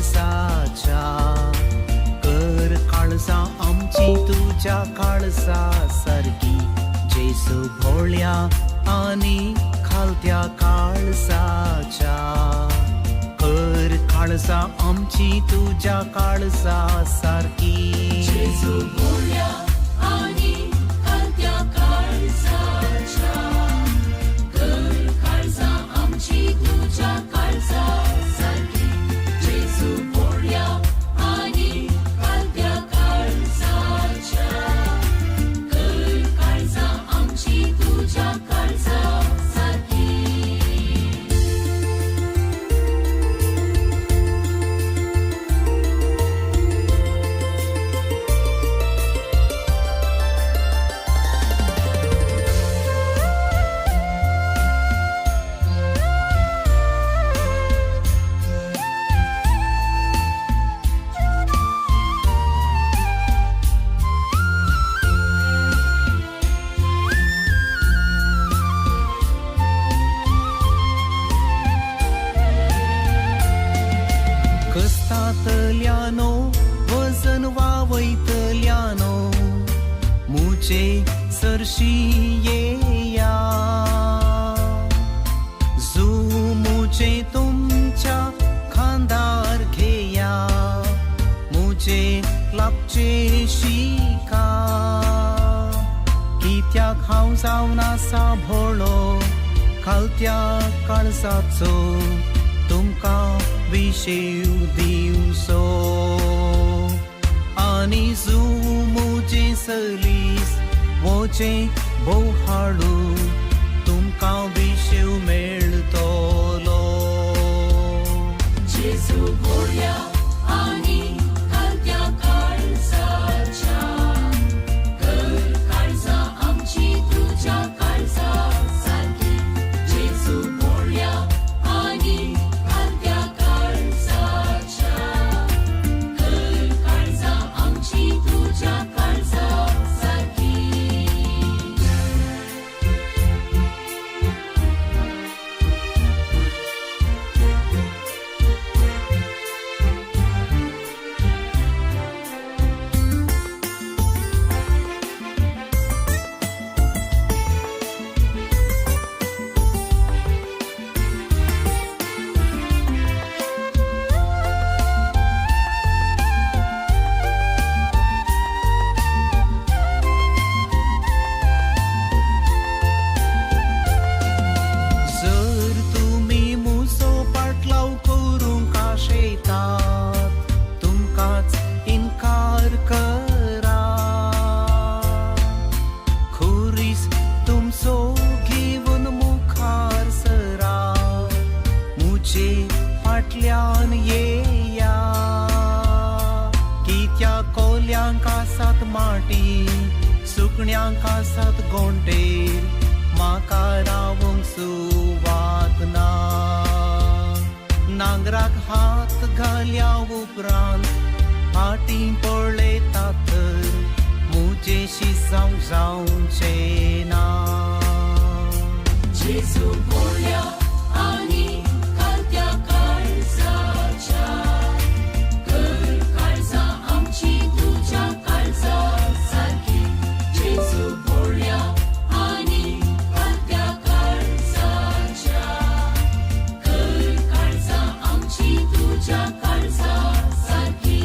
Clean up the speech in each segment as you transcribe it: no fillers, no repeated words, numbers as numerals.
काळसाच्या, कर काळजा आमची तुज्या काळजा सारकी, जेजू भोळ्या आनी खालत्या काळसाच्या, कर काळजा आमची तुज्या काळजा सारकी। जेजू भोळ्या आनी खालत्या काळजाच्या, कर काळजा आमची तुज्या काळजा सारकी, जेजू भोळ्या आनी खालत्या काळजाच्या, कर काळजा आमची तुज्या काळजा सारकी। कसतातल्यानो वजन वावयतल्यानो, मुजे सरशी येया, जू मुजे तुमच्या खांदार घेया, मुजे लागचे शिका, कित्याक हांव जावन आसा भोळो खालत्या काळजाचो, तुमकां विशेव दिवचो, आनी जू मुजे सलीस वोचे भोव हाडू, तुमकां विशेव मेळटलो। जेजू भोळ्या आनी खालत्या काळजाच्या, कर काळजा आमची तुज्या काळजा सारकी, जेजू भोळ्या आनी खालत्या काळजाच्या, कर काळजा आमची तुज्या काळजा सारकी। जर तुमी मुजो पाटलाव करूंक आशेतात, तुमकांच इनकार करा, खुरीस तुमचो घेवन मुखार सरा, मुजे फाटल्यान येया, कित्याक कोल्यांक आसात माटी, सुकण्यांक आसात गोंटेर, म्हाका रावंक सुवात ना, नांगराक हात घाल्या उपरांत फाटीं पळयता तर मुजेशी जावंक जावचें ना। जेजू भोळ्या आनी खालत्या काळजाच्या, कर काळजा आमची तुज्या काळजा सारकी, जेजू भोळ्या आनी खालत्या काळजाच्या, कर काळजा आमची तुज्या काळजा सारकी।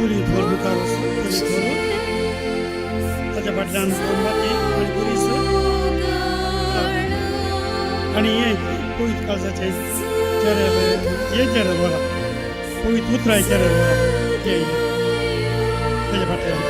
बरी थोर मुखार वचून बरी थोर ताच्या फाटल्यान मोमबत्ती आनी बरीच आनी हें पवित्र काळजाचें चेरे, हें चेरे दवरा, पवित्र उतरां चेरे दवरा. हें ताच्या फाटल्यान.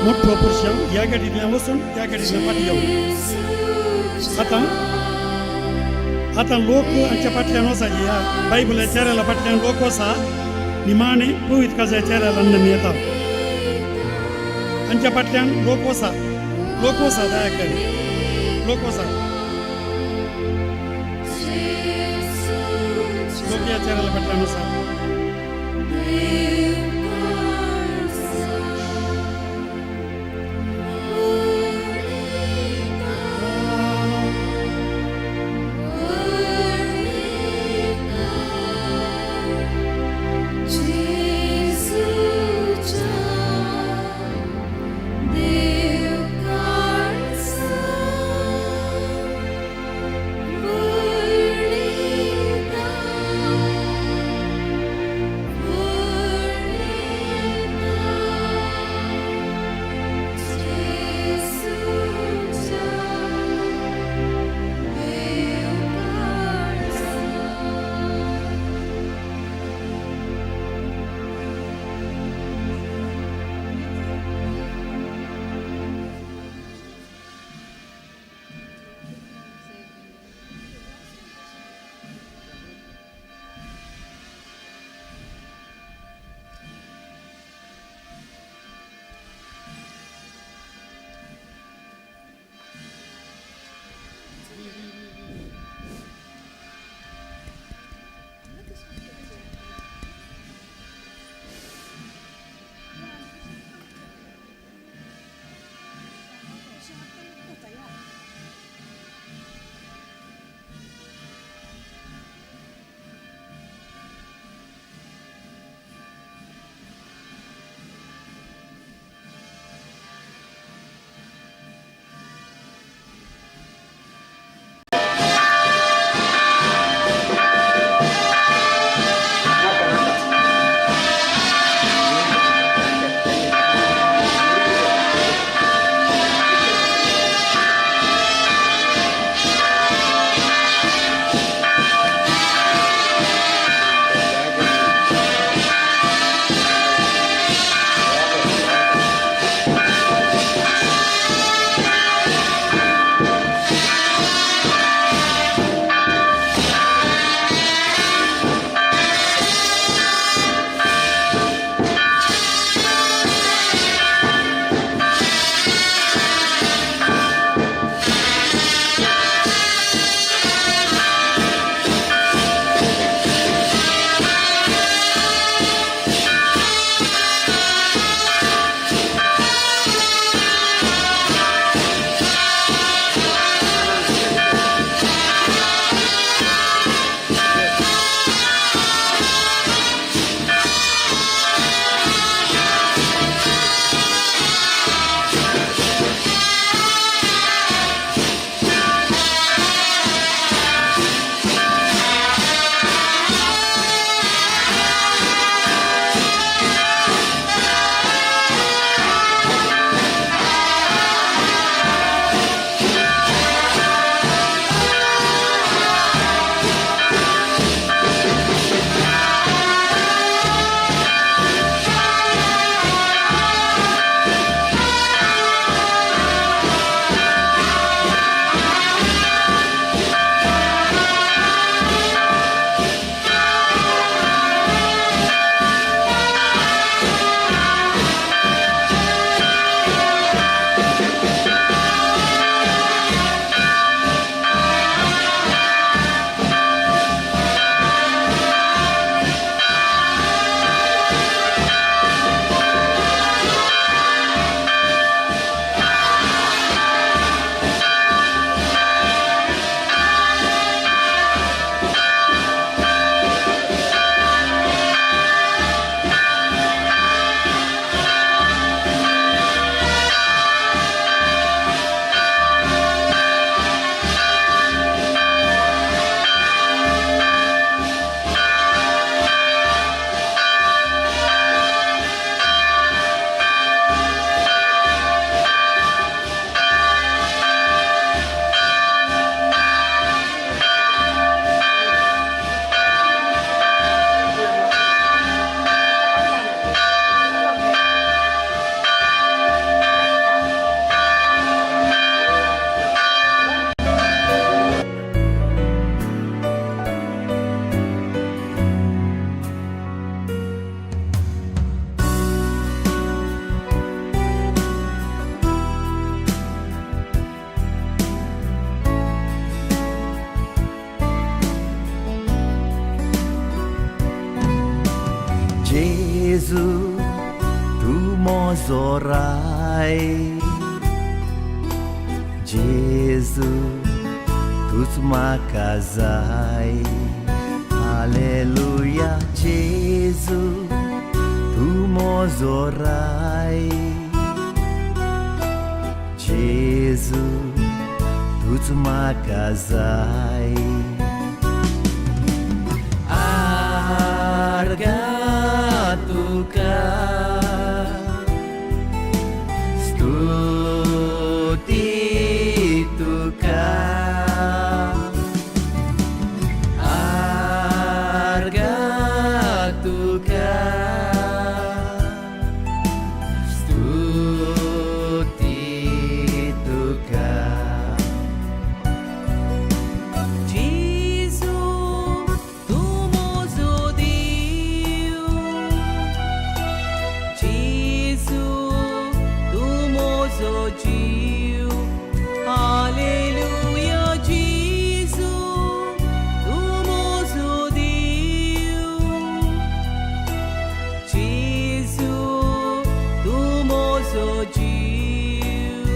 मोठो पुरशांव ह्या गाडींतल्यान वचून त्या गाडींतल्यान फाटीं येवन. आतां आतां लोक हांच्या फाटल्यान वचाची. ह्या बायबला चेऱ्याला फाटल्यान लोक वसा. निमाणे पवित्र काळजा चेऱ्याला आमी येता. हांच्या फाटल्यान लोक वसा, लोक वसा, दया करी लोक वसा. लोक ह्या चेऱ्याला फाटल्यान वसा. जेजू तूं म्हजो राय, जेजू तूंच म्हाका जाय. हालेलुया, जेजू तूं म्हजो राय, जेजू तूंच म्हाका जाय. आर्गां तुका, स्तुती तुका, आर्गां तुका, स्तुती तुका. जेजू तूं म्हजो देव, जेजू तूं म्हजो जीव. हालेलुया, जेजू तूं म्हजो देव, जेजू तूं म्हजो जीव.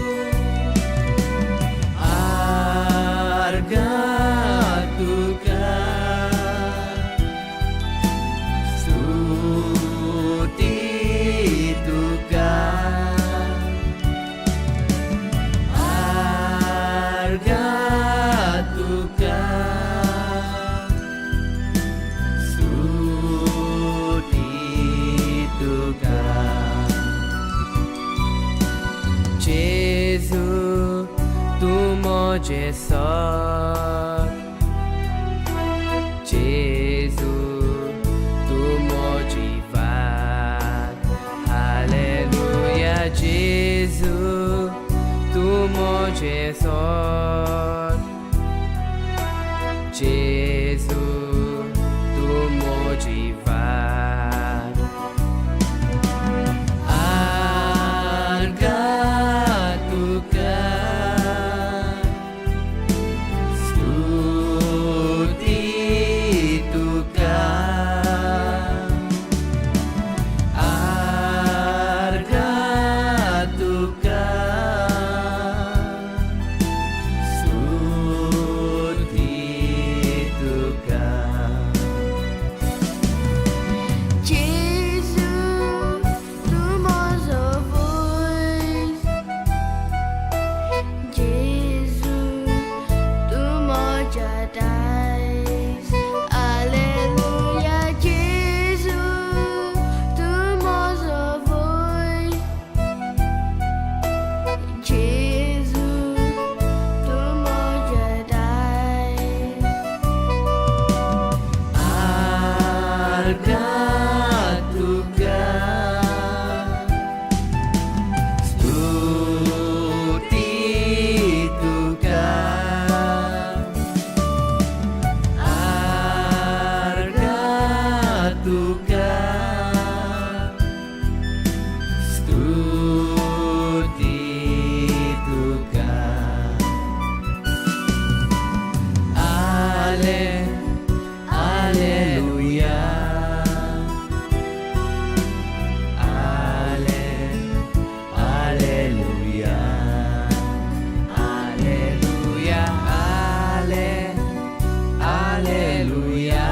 आर्गां तुका, स्तुती तुका, आर्गां तुका, स्तुती तुका. जेजू तूं म्हजें सत, जेजू तूं म्हजी वाट. हालेलुया, जेजू तूं म्हजें सत, जेजू तूं म्हजी वाट. आर्गां तुका, स्तुती तुका, आर्गां तुका, स्तुती तुका. जेजू तूं म्हजो वैज, जेजू तूं म्हज्या दायज. हालेलुया, जेजू तूं म्हजो वैज, जेजू तूं म्हज्या दायज. आर्गां तुका, स्तुती तुका, आर्गां तुका, स्तुती तुका. आले, आलेलुया, आले, आलेलुया, हालेलुया, आले, आलेलुया.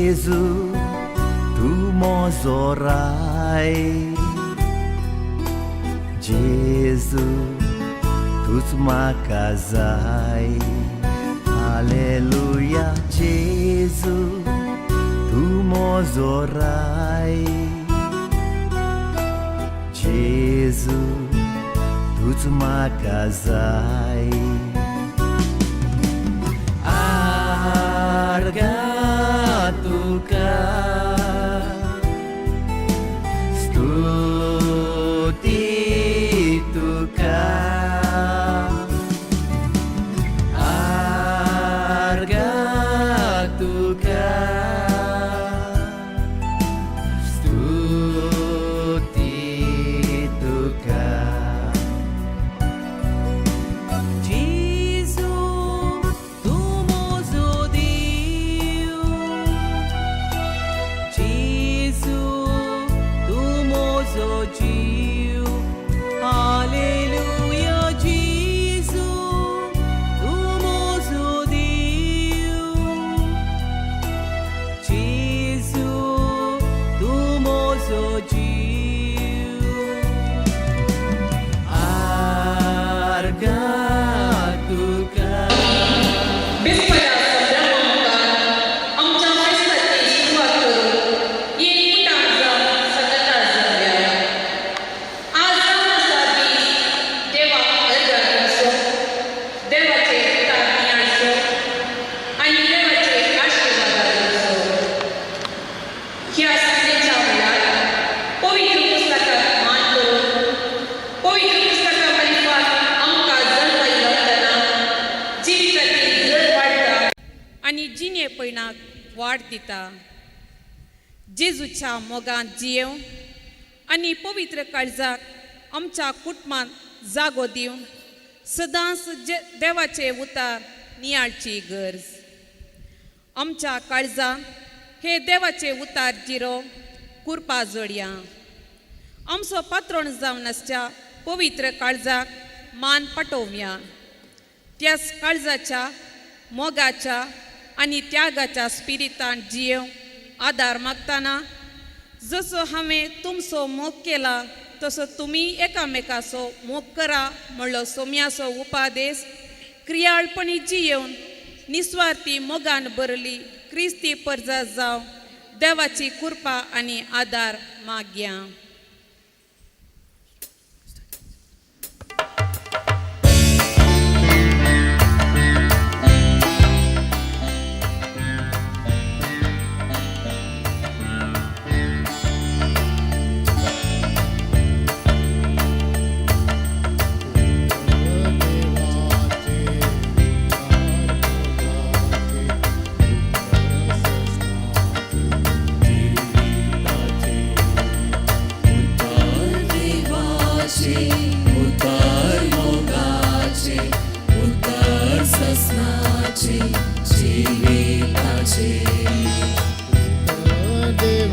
जेजू तूं म्हजो राय जेजू तूंच म्हाका जाय हालेलुया जेजू तूं म्हजो राय जेजू तूंच म्हाका जाय आर्गा तुका स्तुती तुका आर्गा तुका स्तुती तुका जेजू तूं म्हजो देव जेजू तूं म्हजो जीव हालेलुया जेजू तूं म्हजो देव जेजू तूं म्हजो जीव आर्गा तुका बिस्परा संभ्रमा मुखार आमच्या फेस्ताची सुरवात करून एक कुटाम जावन सगता जावया. आज जावन आसा दीस देवाक अर्घ दिवचो, देवाचे उतार नियाळचो आनी देवाचे आशिर्वाद दिवचो. ह्या सांजेच्या वेळार पवित्र पुस्तकाक मान करून पवित्र पुस्तका मार्फत आमकां जल्म येतना जिविताची जर वाडटा आनी जिणेपणाक वाड दिता. जेजूच्या मोगान जियेवन आनी पवित्र काळजाक आमच्या कुटुंबांत जागो दिवन सदांच जे देवाचे उतार नियाळची गरज. आमच्या काळजान हे देवाचे उतार जिरो कुरपा जोडया. आमचो पात्रोण जावन आसच्या पवित्र काळजाक मान पाटोवया. त्याच काळजाच्या मोगाच्या आनी त्यागाच्या स्पिरितान जियेवंक आदार मागतना जसो हांवें तुमचो मोग केला तसो तुमी एकामेकाचो मोग करा म्हणलो सोम्याचो उपादेश क्रियाळपणी जियेवन निस्वार्थी मोगान भरली क्रिस्ती परजा जावं देवाची कृपा आनी आदार मागया.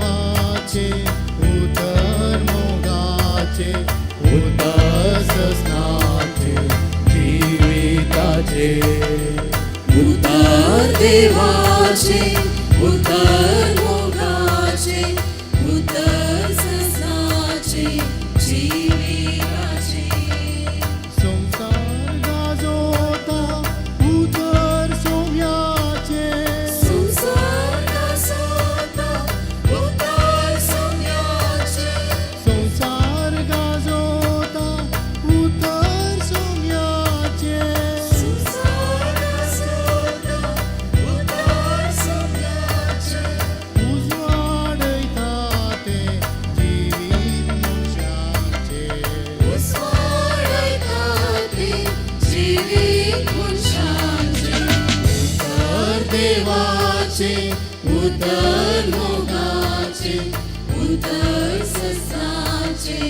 देवाचे उतर मोगाचे उतर ससनाचे जिविताचे उतर देवाचे उतर मोगाचे उतर ससाचे जिविताचे संसार गाजोता उतर सोम्याचे संसार गाजोता उतर सोम्याचे संसार गाजोता उतर सोम्याचे संसार गाजोता उतर सोम्याचे उजवाडयता ते जिवीत मनशाचे उजवाडयता ते जिवीत मनशाचे उतर देवाचे उतर मोगाचे उतर ससाचे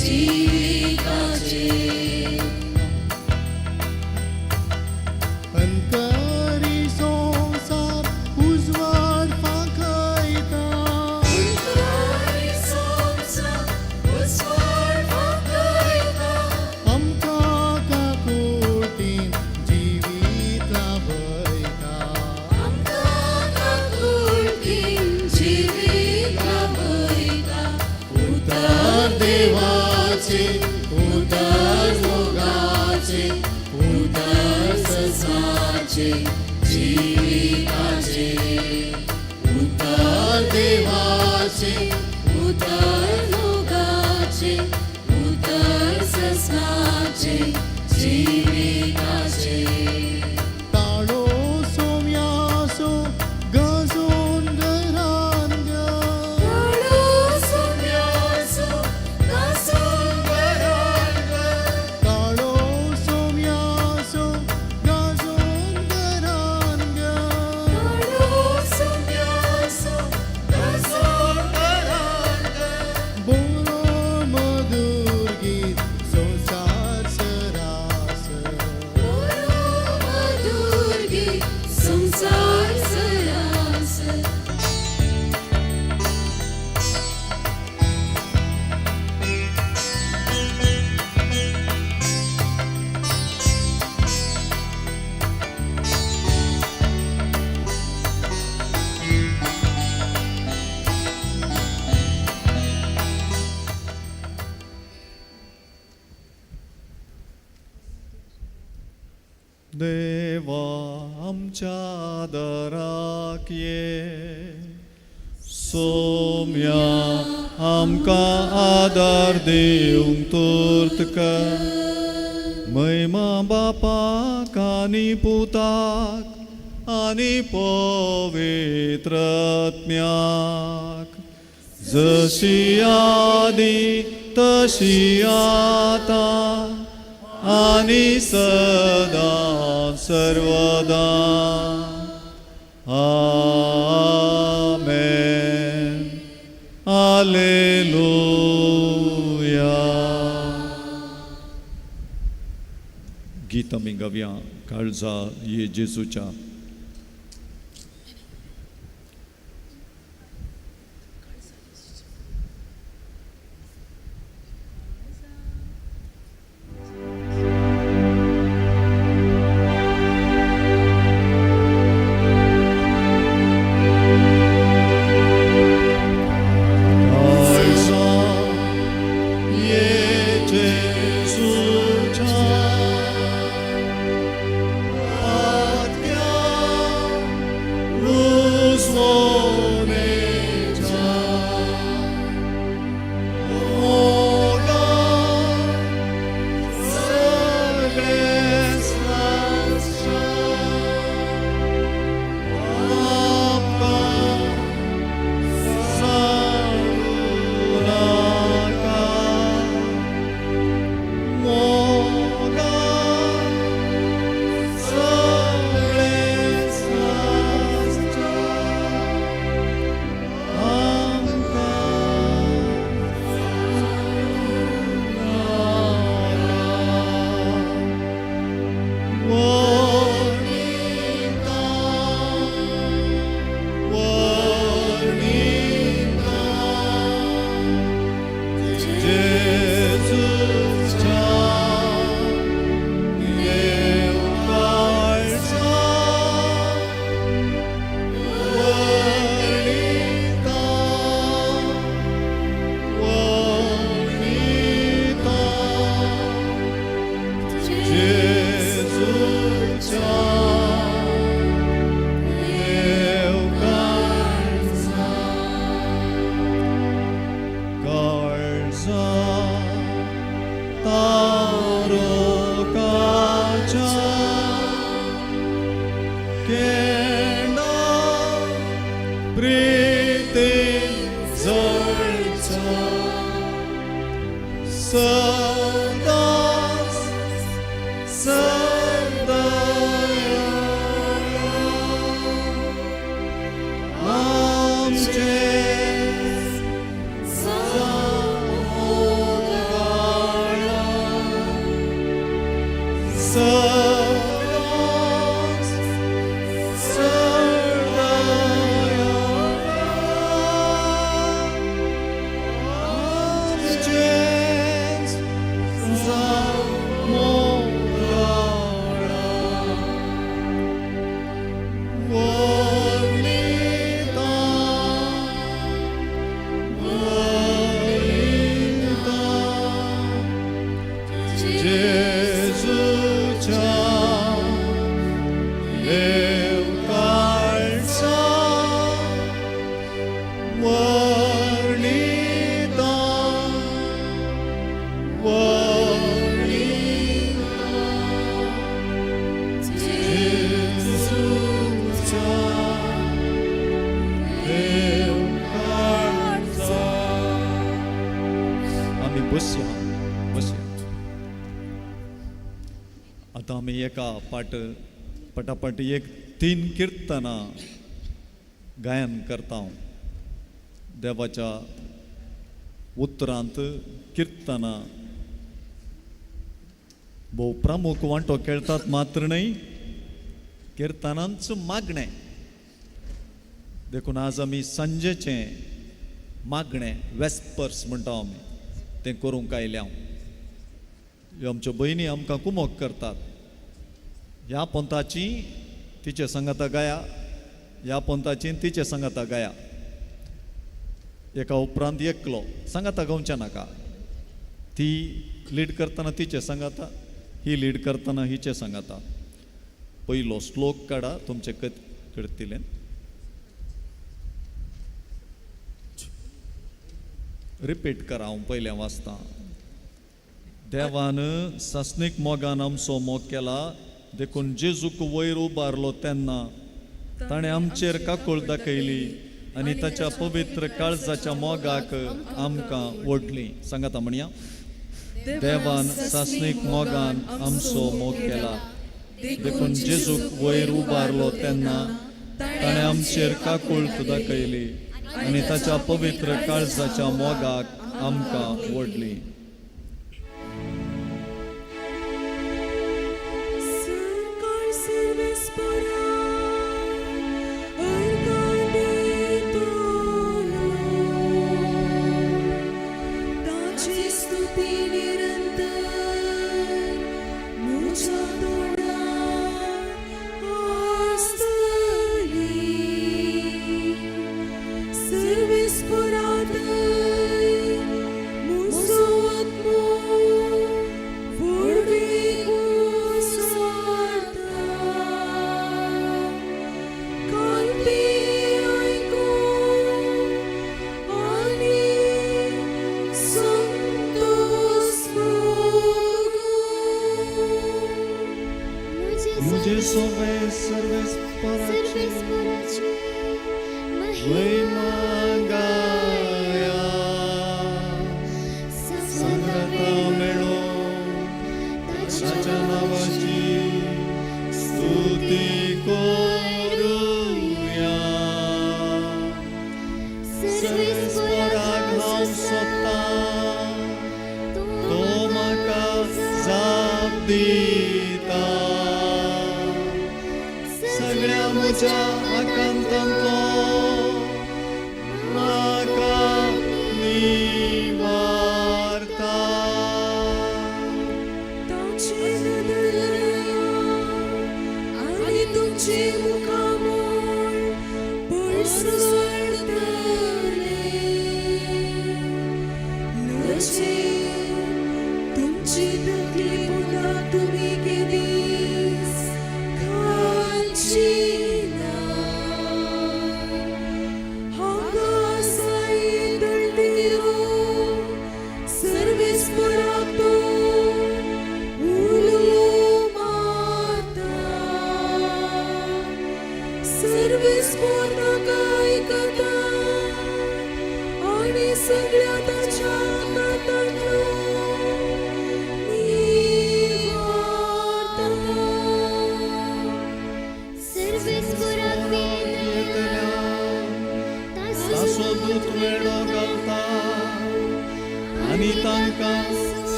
जिविताचे अंतरी संसार उजवाड फांकयता अंतरी संसार उजवाड फांकयता आमकां काकुळटीन जिवीत लाभयता आमकां काकुळटीन जिविताचें उतर देवाचें उतर मोगाचें उतर सस्नाचें जिविताचें. ताळो सोम्यासो गजोन घरान ग. ताळो सोम्यासो गाजोन घरान ग. ताळो सोम्यासो गजोन घरान ग. ताळो सोम्यासो गाजोन घरान ग. बोलो मधुर गीत संसार सरास. बोलो मधुर गीत संसार सरास. देवा आमच्या दाराक ये, सोम्या आमकां आदार दिवंक तुर्त कर. महिमा बापाक आनी पुताक आनी पवित्र आत्म्याक, जशी आदी तशी आतां आनी सदां सर्वदा. आमेन. आलेलुया. गीत आमी गावया, काळजा ये जेजूच्या. काळजा ये जेजूच्या, पातक्या रुजवणेच्या, मोगान सगळें सासच्या, आमकां सारुनाका, मोगान सगळें सासच्या, आमकां सारुनाका. वर्णिता वर्णिता जेजूच्या देव काळजा. वर्णिता वर्णिता जेजूच्या देव काळजा. काळजा तारोकाच्या केंडा प्रीतीन जळचा, सदांच सदां आमचें सामोगाळा, सदांच सदां आमचें. बसया बसया. आतां आमी एका पाट पटापट एक 3 किर्तनां गायन करता. देवाच्या उतरांत किर्तनां भोव प्रमुख वांटो खेळतात मात्र न्हय, किर्तनांच मागणें. देखून आज आमी सांजेचें मागणें वेस्पर्स म्हणटा आमी तें करूंक आयल्या. ह्यो आमच्यो भयणी आमकां कुमोक करतात. ह्या पंथाची तिचे सांगाता गाया, ह्या पंथाची तिचे सांगाता गाया. एका उपरांत एकलो सांगाता गावचें नाका. ती लीड करतना तिचे सांगाता, ही लीड करतना हिचे सांगाता. पयलो श्लोक काडा तुमचे करतिले. रिपीट करा, हांव पयलें वाचतां. देवान सासणीक मोगान आमचो मोग केला देखून जेजूक वयर उबारलो तेन्ना ताणें आमचेर काकूळ दाखयली आनी ताच्या पवित्र काळजाच्या मोगाक आमकां ओडली. सांगाता म्हणया, देवान सासणीक मोगान आमचो मोग केला देखून जेजूक वयर उबारलो तेन्ना ताणें आमचेर काकूळ दाखयली आनी ताच्या पवित्र काळजाच्या मोगाक आमकां ओडली.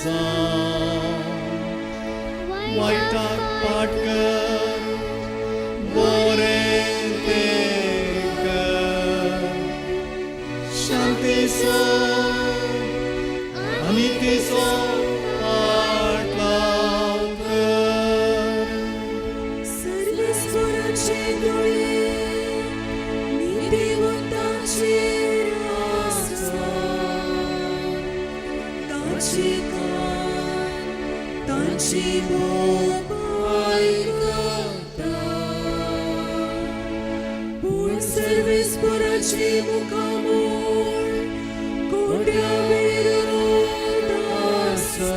जावं. वायटाक पाट कर, बरें तें कर. शांती सोद आनी तिचो पाटलाव कर. सर्वेस्पराचे दोळे नीतिवंतांचेर आसा, ताचे कान तांची बोब आयकता. पूण सर्वेस्पराचे मुखामळ खोट्या विरोध आसा,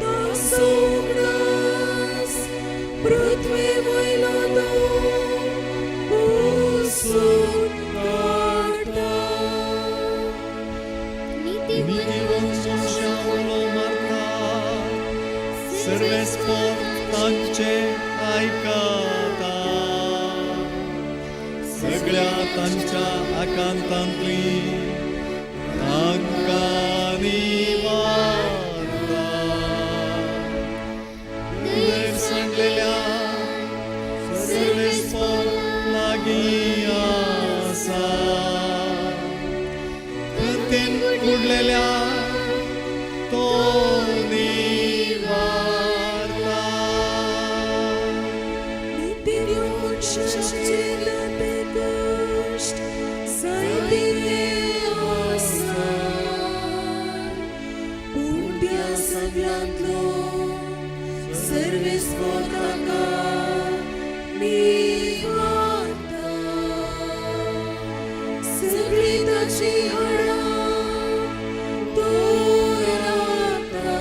ताचो उगडास पृथ्वी वयलो तो पुसून काडटा. नीतिवंत मनशां उलो मारता, सर्वेस्पर तांचे आयकता. सगळ्या तांच्या आकांतांतली तांकां निवारता. वयर सांडलेल्या सर्वेस्पर लागीं आसा, खंतीन उडलेल्या तो निवारता. नीतिवंत मनशाचेर जाते कश्ट जायते आसा, पूण त्या सगळ्यांतलो सर्वेस्पर ताका निवारता. सगळीं ताची हाडां तो राखता,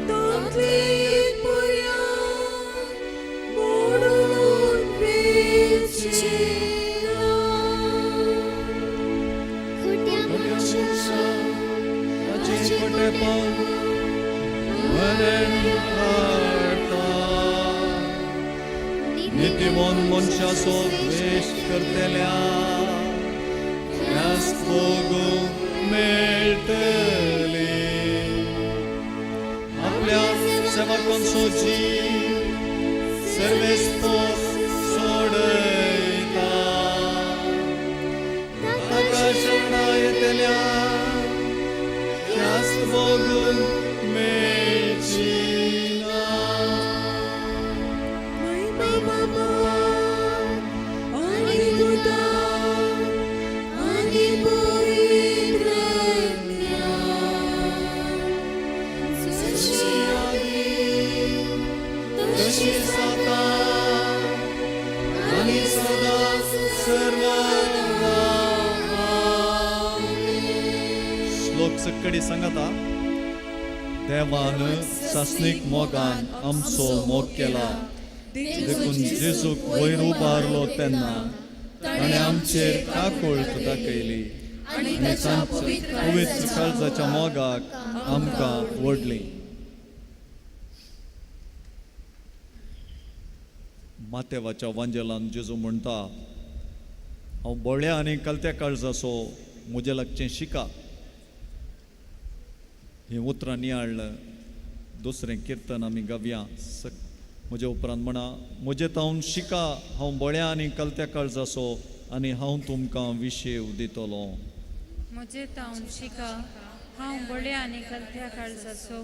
तांतली एक पर्यान मोडून वेचें ना. खोट्या मनशाचें खोटेपण मरण हाडटा. नीतिवंत मनशाचो द्वेश करतल्या ख्यास्त भोगूंक मेळटली. आपल्या सेवकांचो जीव सर्वेस्पर सोडयता, ताका शरणा येतल्या ख्यास्त भोगूंक मेळची ना. महिमा बाबा आनी पुताक आनी पवित्र आत्म्याक, जशी आदी तशीच आतां आनी सदां सर्वदा. श्लोक सक्कडी सांगता, देवान सासणीक मोगान आमचो मोग केला, देखून जेजूक वयर उबारलो तेन्ना ताणें आमचेर काकूळट दाखयली आनी तांच्या पवित्र काळजाच्या मोगाक आमकां व्हडली. मातेवाच्या वांजेलान जेजू म्हणटा, हांव बोळ्या आनी कलत्या काळजाचो, म्हजें लागचें शिका. हीं उतरां नियाळ्ळ दुसरें किर्तन आमी गावया. म्हजे उपरांत म्हणा, म्हजे तावन शिका, हांव बळ्या आनी कलत्या काळजाचो आनी हांव तुमकां विशेव दितलो. म्हजे तावन शिका, हांव बळ्या आनी कलत्या काळजाचो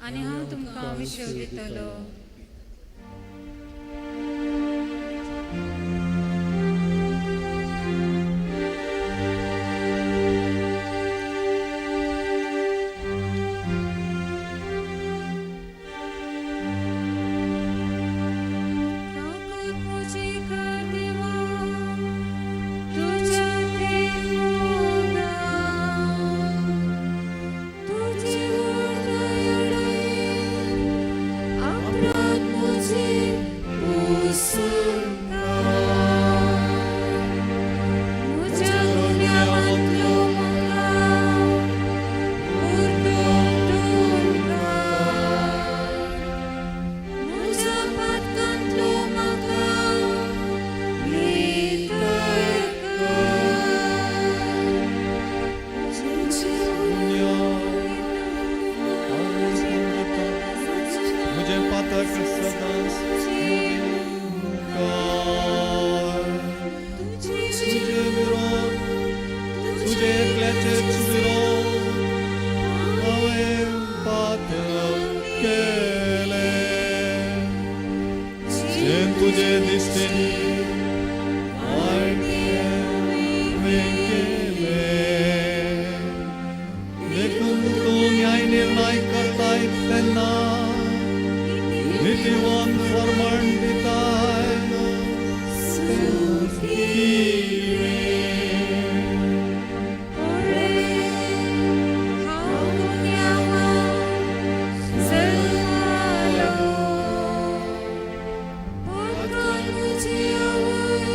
आनी हांव तुमकां विशेव दितलो. काकूत म्हजी कर देवा, तुज्या ते मोगान, तुजे व्हड दयाळायेन आपणाक तुजे दिश्टीन वायट हांवें केलें. देखून तूं न्याय निर्णय करताय तेन्ना नितीवंत फर्माण दिताय. हांव गुन्यांवान चलतालो, म्हाका तुजी आवय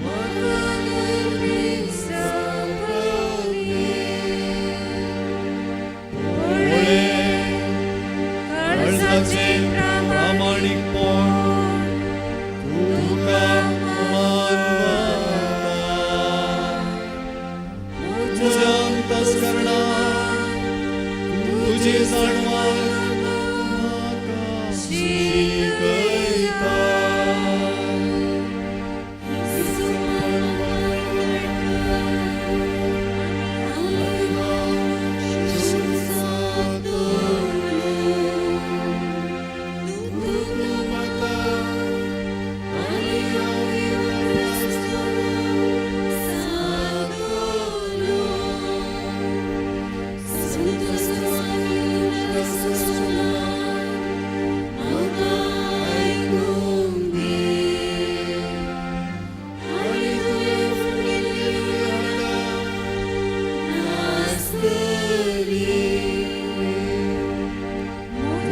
म्हाका गर्भीत सांबाळ्ळी. पळय काळजाचें प्रामाणीकपण तुका मानवता. तुज्या अंतस्करणात तुजी जाणवाय म्हाका शिकयता.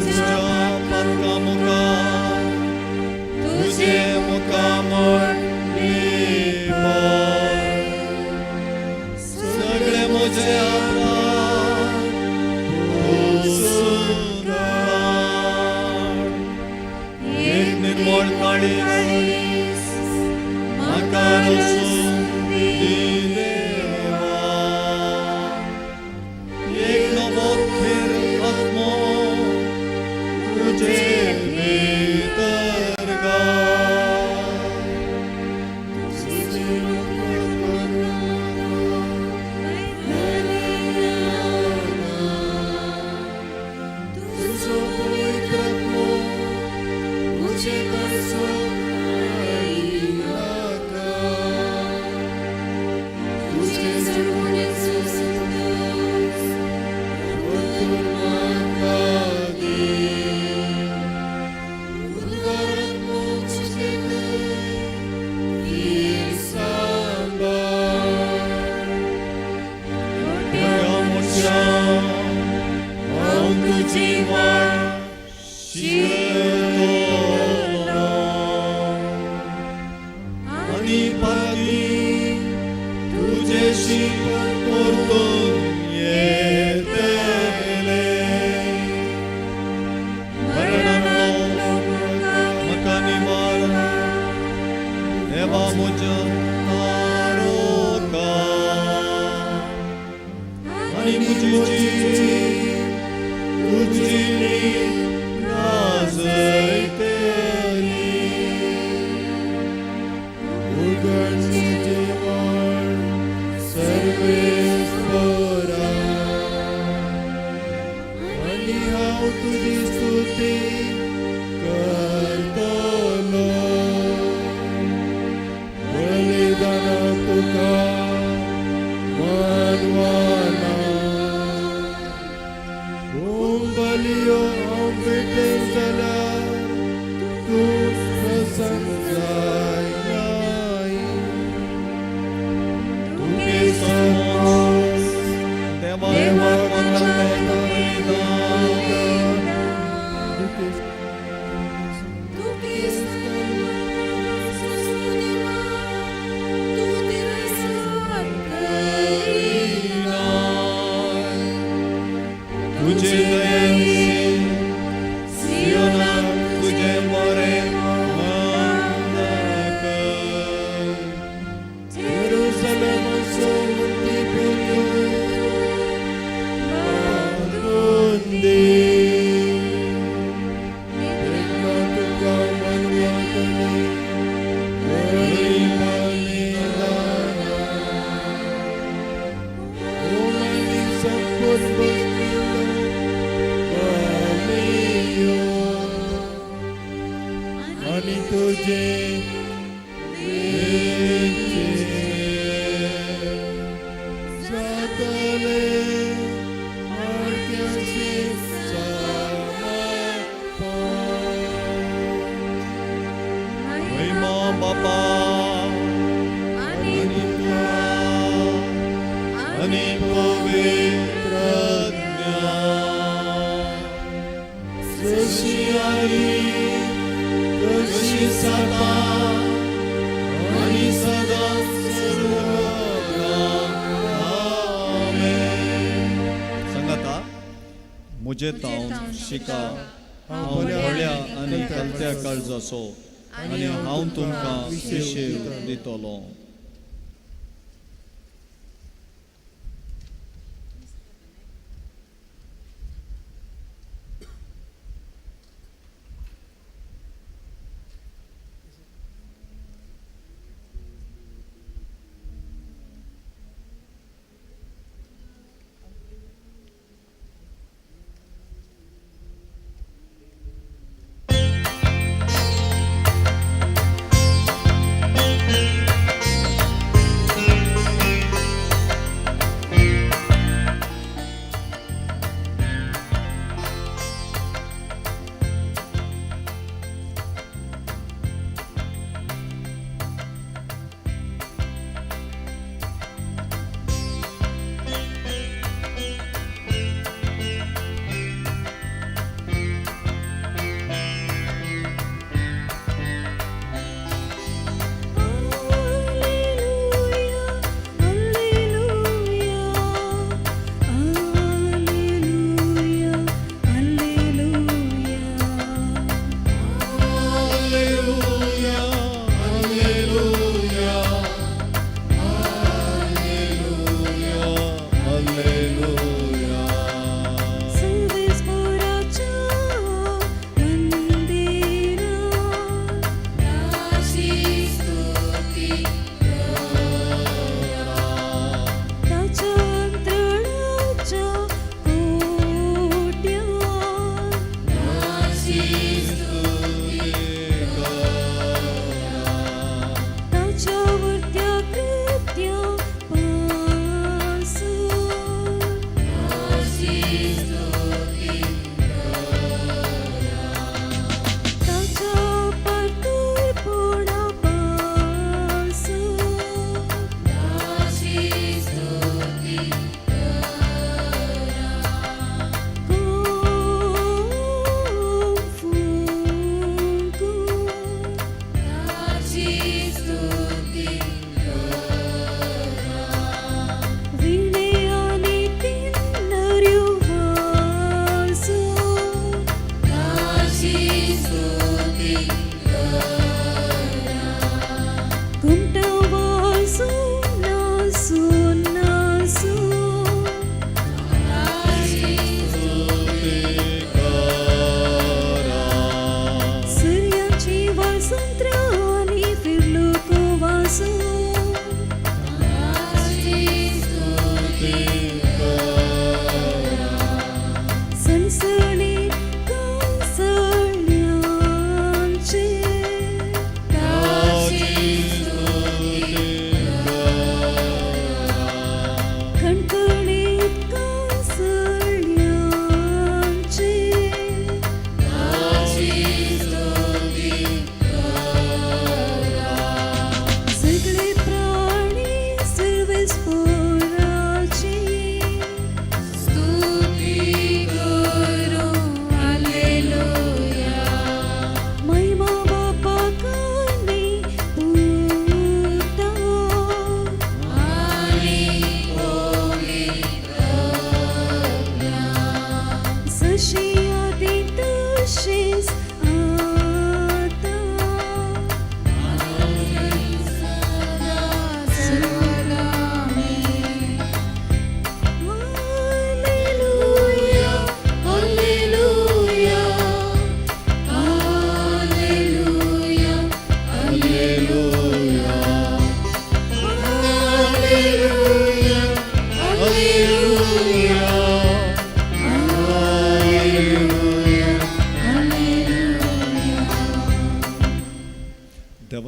तुज्या पातका मुखार तुजें मुखामळ लिपय. सगळे म्हजे अपराध पुसून काड. एक निर्मळ काळीज म्हाका रचून दी देवा. एक नवो थीर आत्मो तुजे भितर घाल. तुजो पवित्र आत्मो म्हजे कडचो आयिनाका. तुजे जडवणेचो संतोस परतून म्हाका दी. उद्गारात्मो तुजे थीर सांबाळ. मोठ्या मोठ्या हांव तुजी वाट शिकतलो आनी पाती तुजेशी परतून येतले. मरणांतलो म्हाका निवार देवा म्हज्या तारोका आनी म्हजी जीण तुजी नीत गाजयतली. उगड म्हजें वाट सर्वेस्परा आनी हांव तुजी स्तुती करतलो. बलिदाना तुका मानवाना, होम बलियो हांव भेटयन जाल्यार तूं प्रसन्न जायनाय. तुगे समोस देवा देवाक मानता बलिदान. तुजे दयेन सियोनाक तुजें बरें मन दाखय. जेरुसलेमाचो मुक्ती परतून बांदून दी. तेन्ना तुका मानवतली बरीं बलिदानां. होम आनी संपूर्ण बसलेलो बलियो. आनी तुजें जातलें मर्त्याचें समर्पण. महिमा बापा आनी आनी पुता आनी पवित्र आत्म्या. जशी आली तशी जाता आनी सदां सर्वदा. आमेन. सांगाता म्हजे तावन शिका हांव व्हडल्या आनी कलत्या काळजाचो आनी हांव तुमकां विशेव दितलो.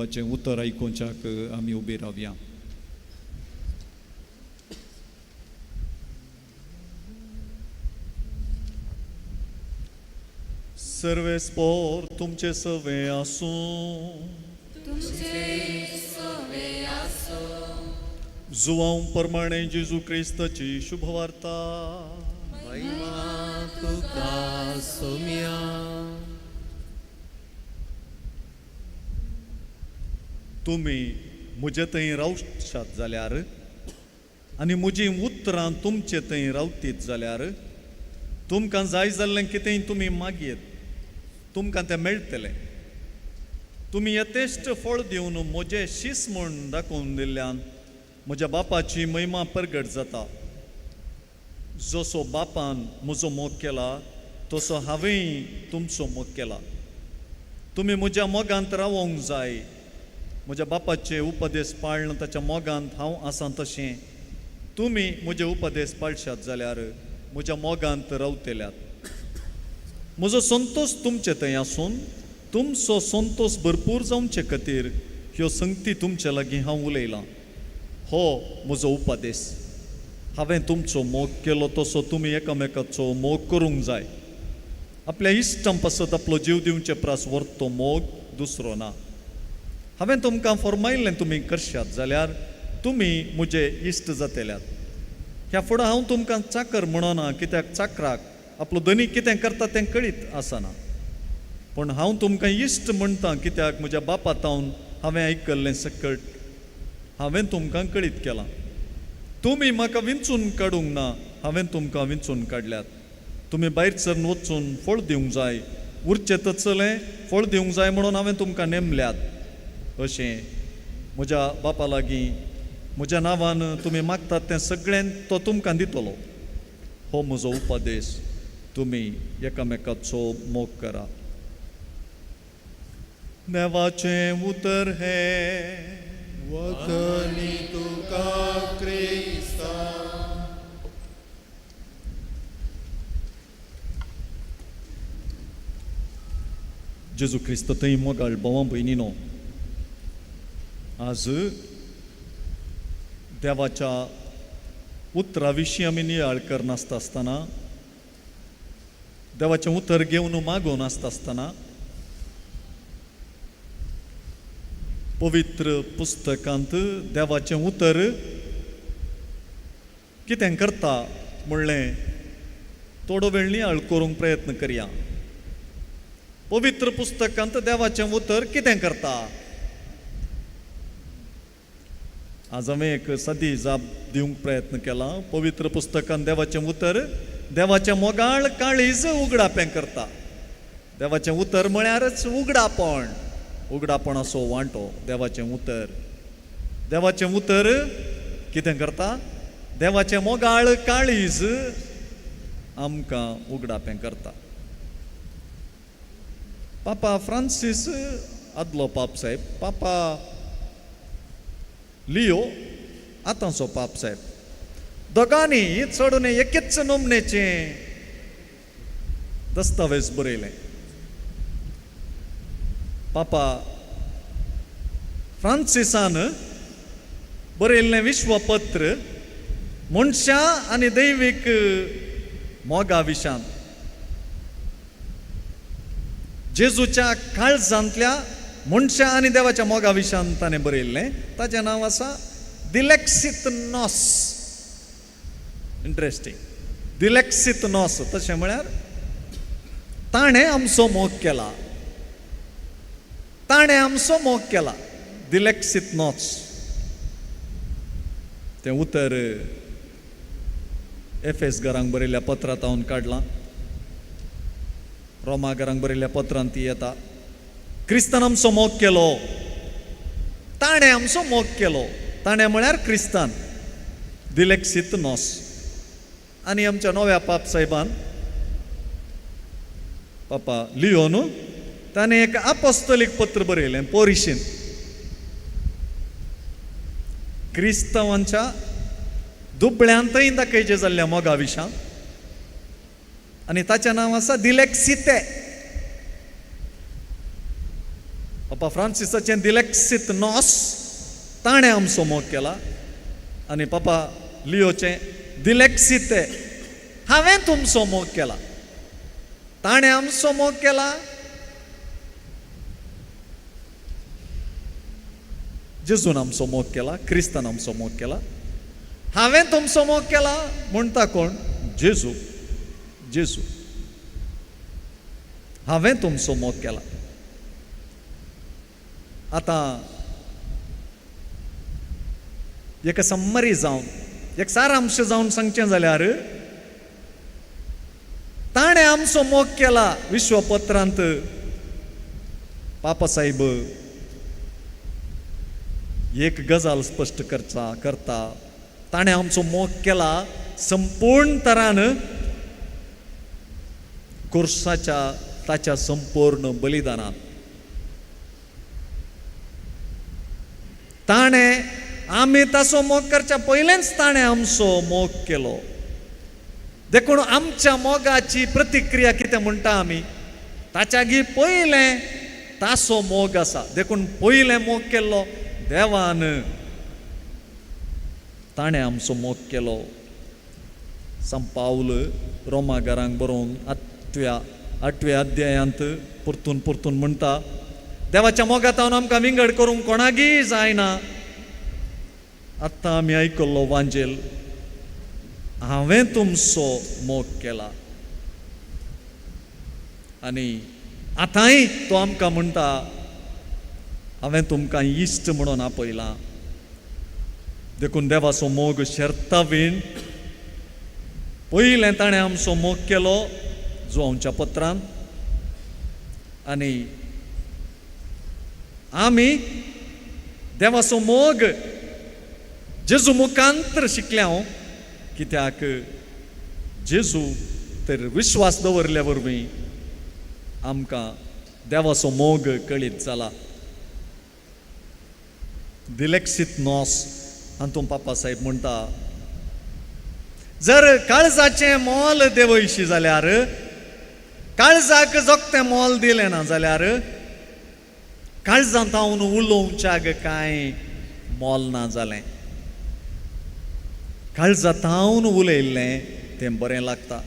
देवाचें उतर आयकुच्याक आमी उबी रावया. सर्वेस्पोर तुमचे सवे आसूं. जुवांव प्रमाणे जेजू क्रिस्ताची शुभवार्ता. महिमा तुका सोम्या. तुमी म्हजे थंय रावशात जाल्यार आनी म्हजीं उतरां तुमचे थंय रावतीत जाल्यार तुमकां जाय जाल्लें कितेंय तुमी मागयेत, तुमकां तें मेळटलें. तुमी यथेश्ट फळ दिवन म्हजें शीस म्हूण दाखोवन दिल्ल्यान म्हज्या बापाची महिमा परगट जाता. जसो बापान म्हजो मोग केला तसो हांवेंय तुमचो मोग केला. तुमी म्हज्या मोगांत रावोंक जाय. म्हज्या बापाचे उपदेश पाळन ताच्या मोगांत हांव आसा तशें तुमी म्हजे उपदेश पाळशात जाल्यार म्हज्या मोगांत रावतल्यात. म्हजो संतोश तुमचे थंय आसून तुमचो संतोश भरपूर जावचे खातीर ह्यो संगती तुमचे लागीं हांव उलयलां. हो म्हजो उपदेश. हांवें तुमचो मोग केलो तसो तुमी एकामेकाचो मोग करूंक जाय. आपल्या इश्टां पासत आपलो जीव दिवचे प्रास व्हरतो मोग दुसरो ना. हांवें तुमकां फॉर्मायिल्लें तुमी करशात जाल्यार तुमी म्हजे इश्ट जातल्यात. ह्या फुडें हांव तुमकां चाकर म्हणना, कित्याक चाकराक आपलो धनी कितें करता तें कळीत आसना. पूण हांव तुमकां इश्ट म्हणटा, कित्याक म्हज्या बापा तावन हांवें आयकल्लें सकट हांवें तुमकां कळीत केलां. तुमी म्हाका विंचून काडूंक ना, हांवें तुमकां विंचून काडल्यात. तुमी भायर सरून वचून फळ दिवंक जाय, उरचें तसलें फळ दिवंक जाय म्हणून हांवें तुमकां नेमल्यात. अशें म्हज्या बापा लागीं म्हज्या नांवान तुमी मागतात तें सगळें तो तुमकां दितलो. हो म्हजो उपदेश. तुमी एकामेकाचो मोग करा. देवाचें उतर हें. वखणी तुका क्रिस्ता. जेजू क्रिस्त थंय मोगाळ भावां भयणीनो, आज देवाच्या उतरा विशीं आमी नियाळ करनासता आसतना, देवाचें उतर घेवन मागून आसता आसतना पवित्र पुस्तकांत देवाचें उतर कितें करता म्हणलें थोडो वेळ नियाळ करूंक प्रयत्न करया. पवित्र पुस्तकांत देवाचें उतर कितें करता? आज हांवें एक सादी जाप दिवंक प्रयत्न केला. पवित्र पुस्तकांत देवाचें उतर देवाचें मोगाळ काळीज उगडापें करता. देवाचें उतर म्हळ्यारच उगडापण, उगडापणाचो वांटो देवाचें उतर. देवाचें उतर कितें करता? देवाचें मोगाळ काळीज आमकां उगडापें करता. पापा फ्रांसीस आदलो पाप साहेब, पापा लियो आतांचो पाप साहेब, दोगांनी चडून एकेच नमनेचें दस्तावेज बरयलें. पापा फ्रांसिसान बरयल्लें विश्वपत्र मनशां आनी दैवीक मोगा विशांत, जेजूच्या काळजांतल्या मनशां आनी देवाच्या मोगा विशांत ताणें बरयल्लें. ताचें नांव आसा दिलेक्सीत नॉस. इंट्रस्टींग, दिलेक्सीत नॉस तशें म्हळ्यार ताणें आमचो मोग केला, ताणें आमचो मोग केला. दिलेक्सीत नॉस तें उतर एफ एस घरांक बरयल्ल्या पत्रांत हांव काडलां, रोमा घरांक बरयल्ल्या पत्रांत ती येता. क्रिस्तान आमचो मोग केलो, ताणें आमचो मोग केलो. ताणें म्हळ्यार क्रिस्तान, दिलेक्सीत नॉस. आनी आमच्या नव्या पाप साहेबान पापा लियोन ताणें एक आपोस्तलीक पत्र बरयलें पोरिशीन, क्रिस्तांवांच्या दुबळ्यांतय दाखयचें जाल्ल्या मोगा विशां. आनी ताचें नांव आसा दिलेक्सिते. पापा फ्रांसिसाचें दिलेक्सीत नॉस, ताणें आमचो मोग केला, आनी पापा लियोचें दिलेक्सीते, हांवें तुमचो मोग केला. ताणें आमचो मोग केला, जेजून आमचो मोग केला, क्रिस्तान आमचो मोग केला. हांवें तुमचो मोग केला म्हणटा कोण? जेजू. जेजू हांवें तुमचो मोग केला. आतां एक सम्मरी जावन, एक सारांश जावन सांगचें जाल्यार, ताणें आमचो मोग केला विश्वपत्रांत पापा साहेब एक गजाल स्पश्ट करता. ताणें आमचो मोग केला संपूर्ण तरान कुर्साच्या ताच्या संपूर्ण बलिदानान. ताणें आमी ताचो मोग करच्या पयलेंच ताणें आमचो मोग केलो. देखून आमच्या मोगाची प्रतिक्रिया कितें म्हणटा आमी? ताच्यागी पयलें ताचो मोग आसा. देखून पयलें मोग केल्लो देवान, ताणें आमचो मोग केलो. सांत पावल रोमागारांक बरोवन आठव्या अध्यायांत परतून परतून म्हणटा, देवाच्या मोगांत आमकां विंगड करूंक कोणागीय जायना. आतां आमी आयकल्लो वांजेल, हांवें तुमचो मोग केला. आनी आतांय तो आमकां म्हणटा, हांवें तुमकां इश्ट म्हणून आपयलां. देखून देवाचो मोग शर्तावीण पयलें ताणें आमचो मोग केलो जुवांवच्या पत्रान, आनी आमी देवाचो मोग जेजू मुखांतर शिकल्या. कित्याक जेजू तर विश्वास दवरल्या वरवीं आमकां देवाचो मोग कळीत जाला. दिलेक्सीत नॉस हातूंत पापा साहेब म्हणटा, जर काळजाचें मोल देवयशी जाल्यार, काळजाक जोगतें मोल दिलें ना जाल्यार, काळजांत हांव उलोवच्याक कांय मोल ना जालें. काळजांत उलयल्लें तें बरें लागता.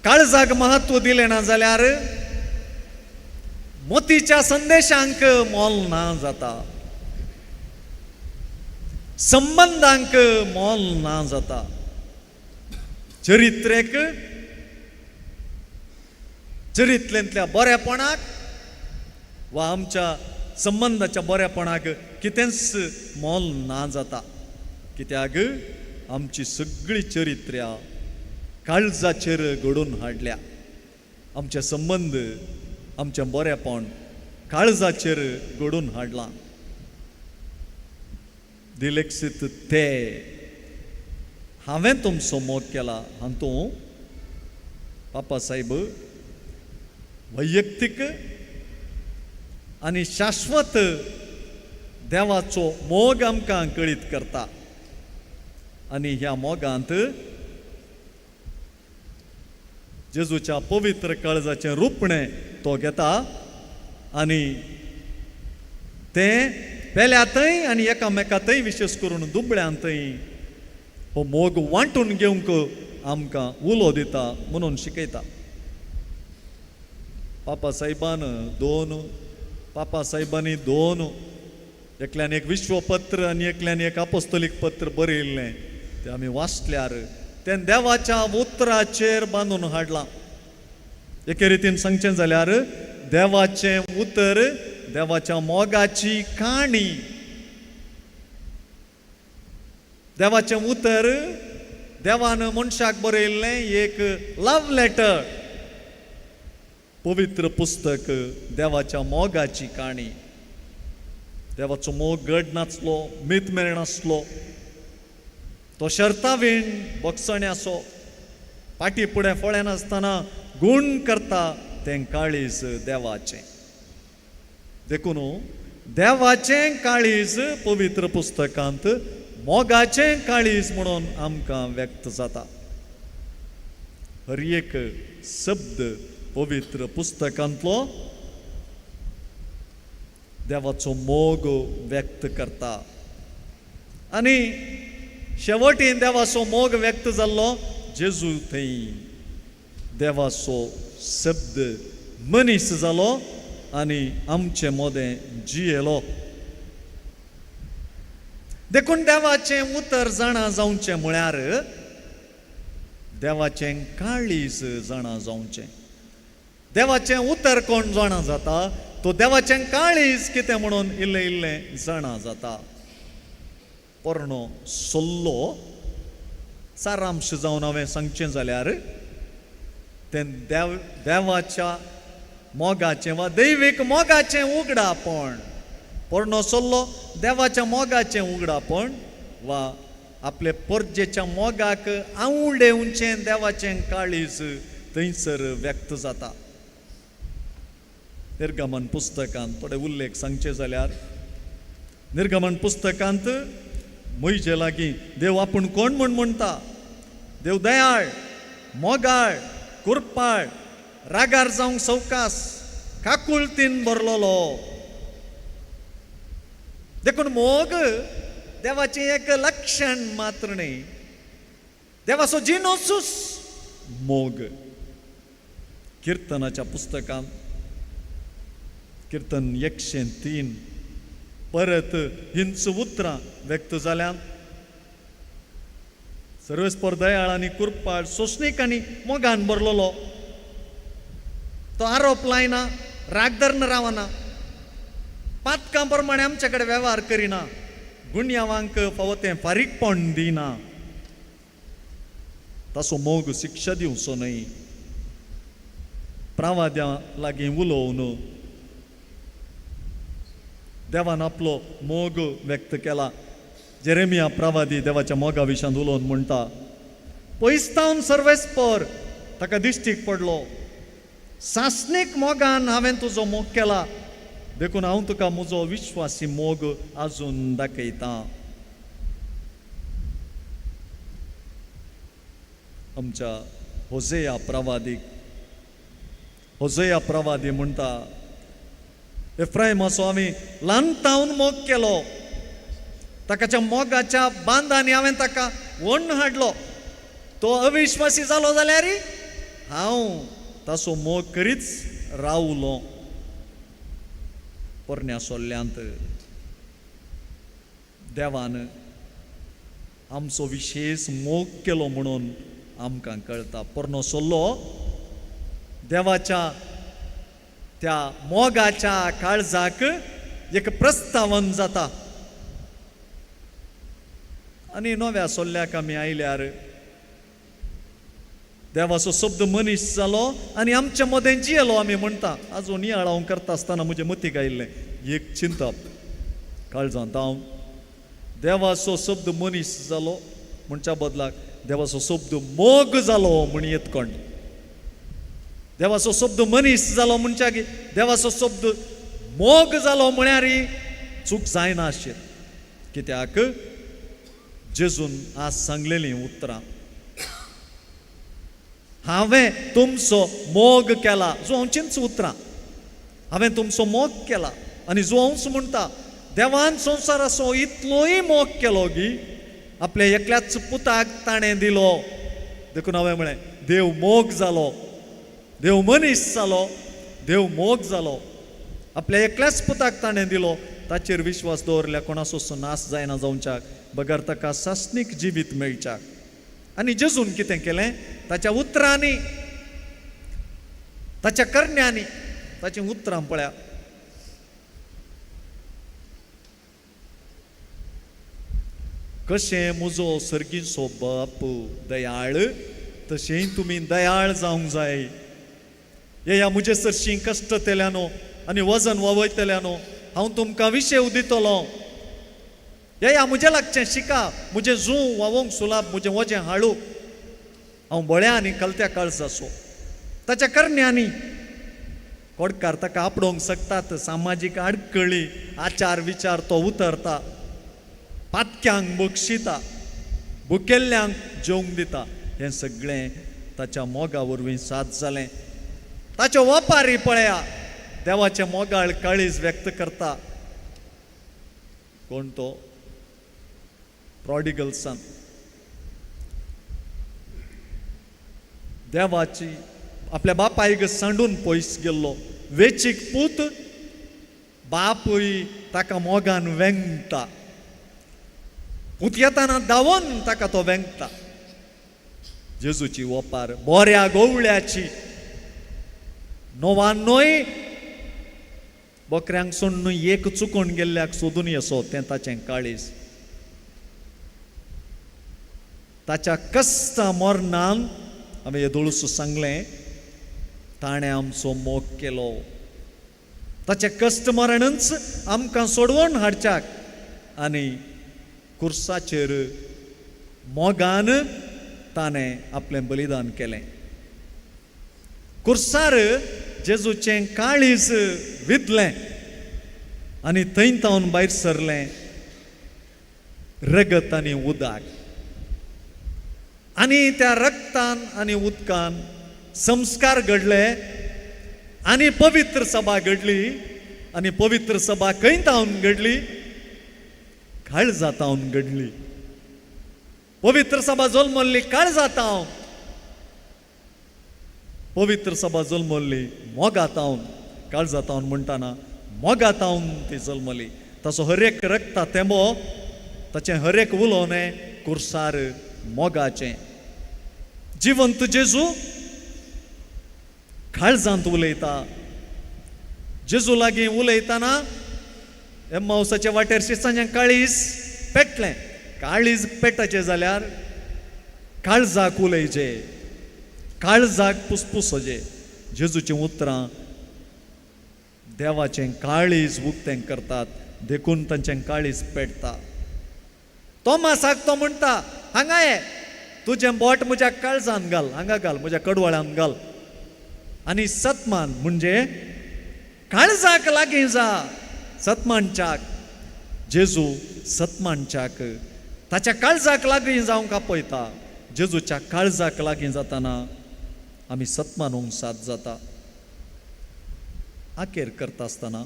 काळजाक महत्व दिलें ना जाल्यार मोतीच्या संदेशांक मोल ना जाता, संबंदांक मोल ना जाता, चरित्रेक, चरित्रेंतल्या बरेपणाक वा आमच्या संबंदाच्या बरेपणाक कितेंच मोल ना जाता. कित्याक आमची सगळी चरित्र्या काळजाचेर घडोवन हाडल्या. आमचे संबंद, आमचें बरेपण काळजाचेर घडोवन हाडलां. दिलेक्सीत ते हांवें तुमचो मोग केला हातूंत पापा साहेब वैयक्तीक आनी शाश्वत देवाचो मोग आमकां कळीत करता. आनी ह्या मोगांत जेजूच्या पवित्र काळजाचें रुपणें तो घेता आनी तें पेल्यातय आनी एकामेकांतय, विशेश करून दुबळ्यांतय हो मोग वांटून घेवंक आमकां उलो दिता म्हणून शिकयता. पापा साहेबांनी दोन, एकल्यान एक विश्वपत्र आनी एकल्यान एक आपोस्तोलीक पत्र बरयल्लें, तें आमी वाचल्यार तें देवाच्या उतराचेर बांदून हाडलां. एके रितीन सांगचें जाल्यार देवाचें उतर देवाच्या मोगाची काणी, देवाचें उतर देवान मनशाक बरयल्लें एक लव्ह लेटर. पवित्र पुस्तक देवाच्या मोगाची काणी. देवाचो मोग गड नासलो, मीत मेळनासलो, तो शर्तावीण बक्षण्याचो, पाटी फुडें फळें नासतना गूण करता तें काळीज देवाचें. देखून देवाचें काळीज पवित्र पुस्तकांत मोगाचें काळीज म्हणून आमकां व्यक्त जाता. हर एक शब्द पवित्र पुस्तकांतलो देवाचो मोग व्यक्त करता. आनी शेवटीन देवाचो मोग व्यक्त जाल्लो जेजू थंय देवाचो शब्द मनीस जालो आनी आमचे मोदें जियेलो. देखून देवाचें उतर जाणा जावचें म्हळ्यार देवाचें काळीज जाणा जावचें. देवाचें उतर कोण जाणा जाता तो देवाचें काळीज कितें म्हणून इल्लें इल्लें जाणा जाता. पोरणो सल्लो सारांश जावन हांवें सांगचें जाल्यार तें देवाच्या मोगाचें वा दैवीक मोगाचें उगडापण. पोरणो सल्लो देवाच्या मोगाचें उगडापण वा आपले परजेच्या मोगाक आवडेवचें देवाचें काळीज थंयसर व्यक्त जाता. निर्गमन पुस्तकांत थोडे उल्लेख सांगचे जाल्यार निर्गमन पुस्तकांत म्हजे लागीं देव आपूण कोण म्हूण म्हणटा. देव दयाळ, मोगाळ, कुरपाळ, रागार जावंक सवकास, काकुळतीन भरलेलो. देखून मोग देवाचें एक लक्षण मात्र न्हय, देवाचो जिनोसूच मोग. किर्तनाच्या पुस्तकांत किर्तन 103 परत हिंच उतरां व्यक्त जाल्यात. सर्वेस्पर दयाळ आनी कुरपाळ, सोंसणीक आनी मोगान भरलेलो. तो आरोप लायना, राग धरून रावना, पातकां प्रमाणे आमचे कडेन वेव्हार करिना, गुन्यांवांक फावो तें फारीकपण दिना. ताचो मोग शिक्षा दिवचो न्हय. प्रावाद्यां लागीं उलोवन देवान आपलो मोग व्यक्त केला. जेरेमिया प्रवादी देवाच्या मोगा विशयांत उलोवन म्हणटा, पयसतावन सर्वेस्पर ताका दिश्टीक पडलो, सासणीक मोगान हांवें तुजो मोग केला, देखून हांव तुका म्हजो विश्वासी मोग आजून दाखयतां. आमच्या होजेया प्रवादीक होजेया प्रवादी म्हणटा, एफ्रायमाचो आमी ल्हान तावन मोग केलो, ताकाच्या मोगाच्या बांदांनी हांवें ताका वण्ण हाडलो. तो अविश्वासी जालो जाल्यार हांव ताचो मोग करीच रावलो. पोरण्या सोल्ल्यांत देवान आमचो विशेश मोग केलो म्हणून आमकां कळटा. पोरणो सोल्लो देवाच्या त्या मोगाच्या काळजाक एक प्रस्तावन जाता. आनी नव्या सोल्ल्याक आमी आयल्यार देवाचो शब्द मनीस जालो आनी आमच्या मदें जियेलो आमी म्हणटा. आजून नियाळ हांव करता आसतना म्हजे मतीक आयिल्लें एक चिंतप काळजांत, हांव देवाचो शब्द मनीस जालो म्हणच्या बदलाक देवाचो शब्द मोग जालो म्हण येत कोण. देवाचो शब्द मनीस जालो म्हणच्याक देवाचो शब्द मोग जालो म्हळ्यार चूक जायना आशिल्ली. कित्याक जेजून आज सांगलेलीं उतरां, हांवें तुमचो मोग केला. जुवांचींच उतरां, हांवें तुमचो मोग केला. आनी जुवांच म्हणटा देवान संवसाराचो इतलोय मोग केलो की आपल्या एकल्याच पुताक ताणें दिलो. देखून हांवें म्हळें देव मोग जालो, देव मनीस जालो, देव मोग जालो, आपल्या एकल्याच पुताक ताणें दिलो. ताचेर विश्वास दवरल्या कोणाचो नाश जायना जावच्याक, बगर ताका सासणीक जिवीत मेळच्याक. आनी जेजून कितें केलें, ताच्या उतरांनी, ताच्या करण्यांनी, ताचीं उतरां पळया. कशें म्हजो सर्गीचो बाप दयाळ तशेंय तुमी दयाळ जावंक जाय. येया म्हजे सरशीं कश्टतेल्यानो आनी वजन वावयतल्यानो, हांव तुमकां विशेव दितलो. येया म्हजें लागचें शिका, म्हजें जूं वावोंक सुलाब, म्हजें वजें हाळू. हांव बळ्या आनी कलत्या काळजाचो. ताच्या करण्यांनी कोडकार ताका आपडोवंक शकतात. सामाजीक आडकळी, आचार विचार तो उतरता, पातक्यांक बक्षिता, भुकेल्ल्यांक जेवंक दिता. हें सगळें ताच्या मोगा वरवीं साद जालें. ताच्यो वपारी पळया, देवाचें मोगाळ काळीज व्यक्त करता. कोण तो? प्रॉडिगल सन. देवाची आपल्या बापायक सांडून पयस गेल्लो वेचीक पूत. बापूय ताका मोगान वेंगता, पूत येताना धांवून ताका तो वेंगता. जेजूची ओपार बऱ्या गोवळ्याची. 99 बकऱ्यांक सोडून एक चुकोन गेल्ल्याक सोदून येसो तें ताचें काळीज. ताच्या कश्टा मरणान हांवें येदोळूस सांगलें, ताणें आमचो मोग केलो. ताचें कश्ट मरणच आमकां सोडवून हाडच्याक आनी कुर्साचेर मोगान ताणें आपलें बलिदान केलें. कुर्सार जेजूचें काळीज विदलें आनी थंय तावन भायर सरलें रगत आनी उदक. आनी त्या रक्तान आनी उदकान संस्कार घडले आनी पवित्र सभा घडली. आनी पवित्र सभा खंय तावन घडली? काळजा तावन घडली. पवित्र सभा जल्मल्ली काळजा तावन. पवित्र सभा जल्मल्ली मोगा तावन. काळजा तावन म्हणटाना मोगा तावन ती जल्मली. ताचो हर एक रक्ता तेंबो, ताचें हर एक उलोवणें कुर्सार मोगाचें. जिवंत जेजू काळजांत उलयता. जेजू लागीं उलयतना एम्मावसाच्या वाटेर शिसांचें काळीज पेटलें. काळीज पेटाचें जाल्यार काळजाक उलयचें, काळजाक पुसपुसचें. जेजूचीं उतरां देवाचें काळीज उक्तें करतात, देखून तांचें काळीज पेटता. तोमासाक तो म्हणटा, हांगा ये, तुजें बोट म्हज्या काळजान घाल, हांगा घाल, म्हज्या कडवळ्यान घाल. आनी सतमान म्हणजे काळजाक लागीं जा. सतमानच्याक जेजू सतमानच्याक ताच्या काळजाक लागीं जावंक आपयता. जेजूच्या काळजाक लागीं जाताना आमी सतमानूंक साथ जाता. आखेर करता आसतना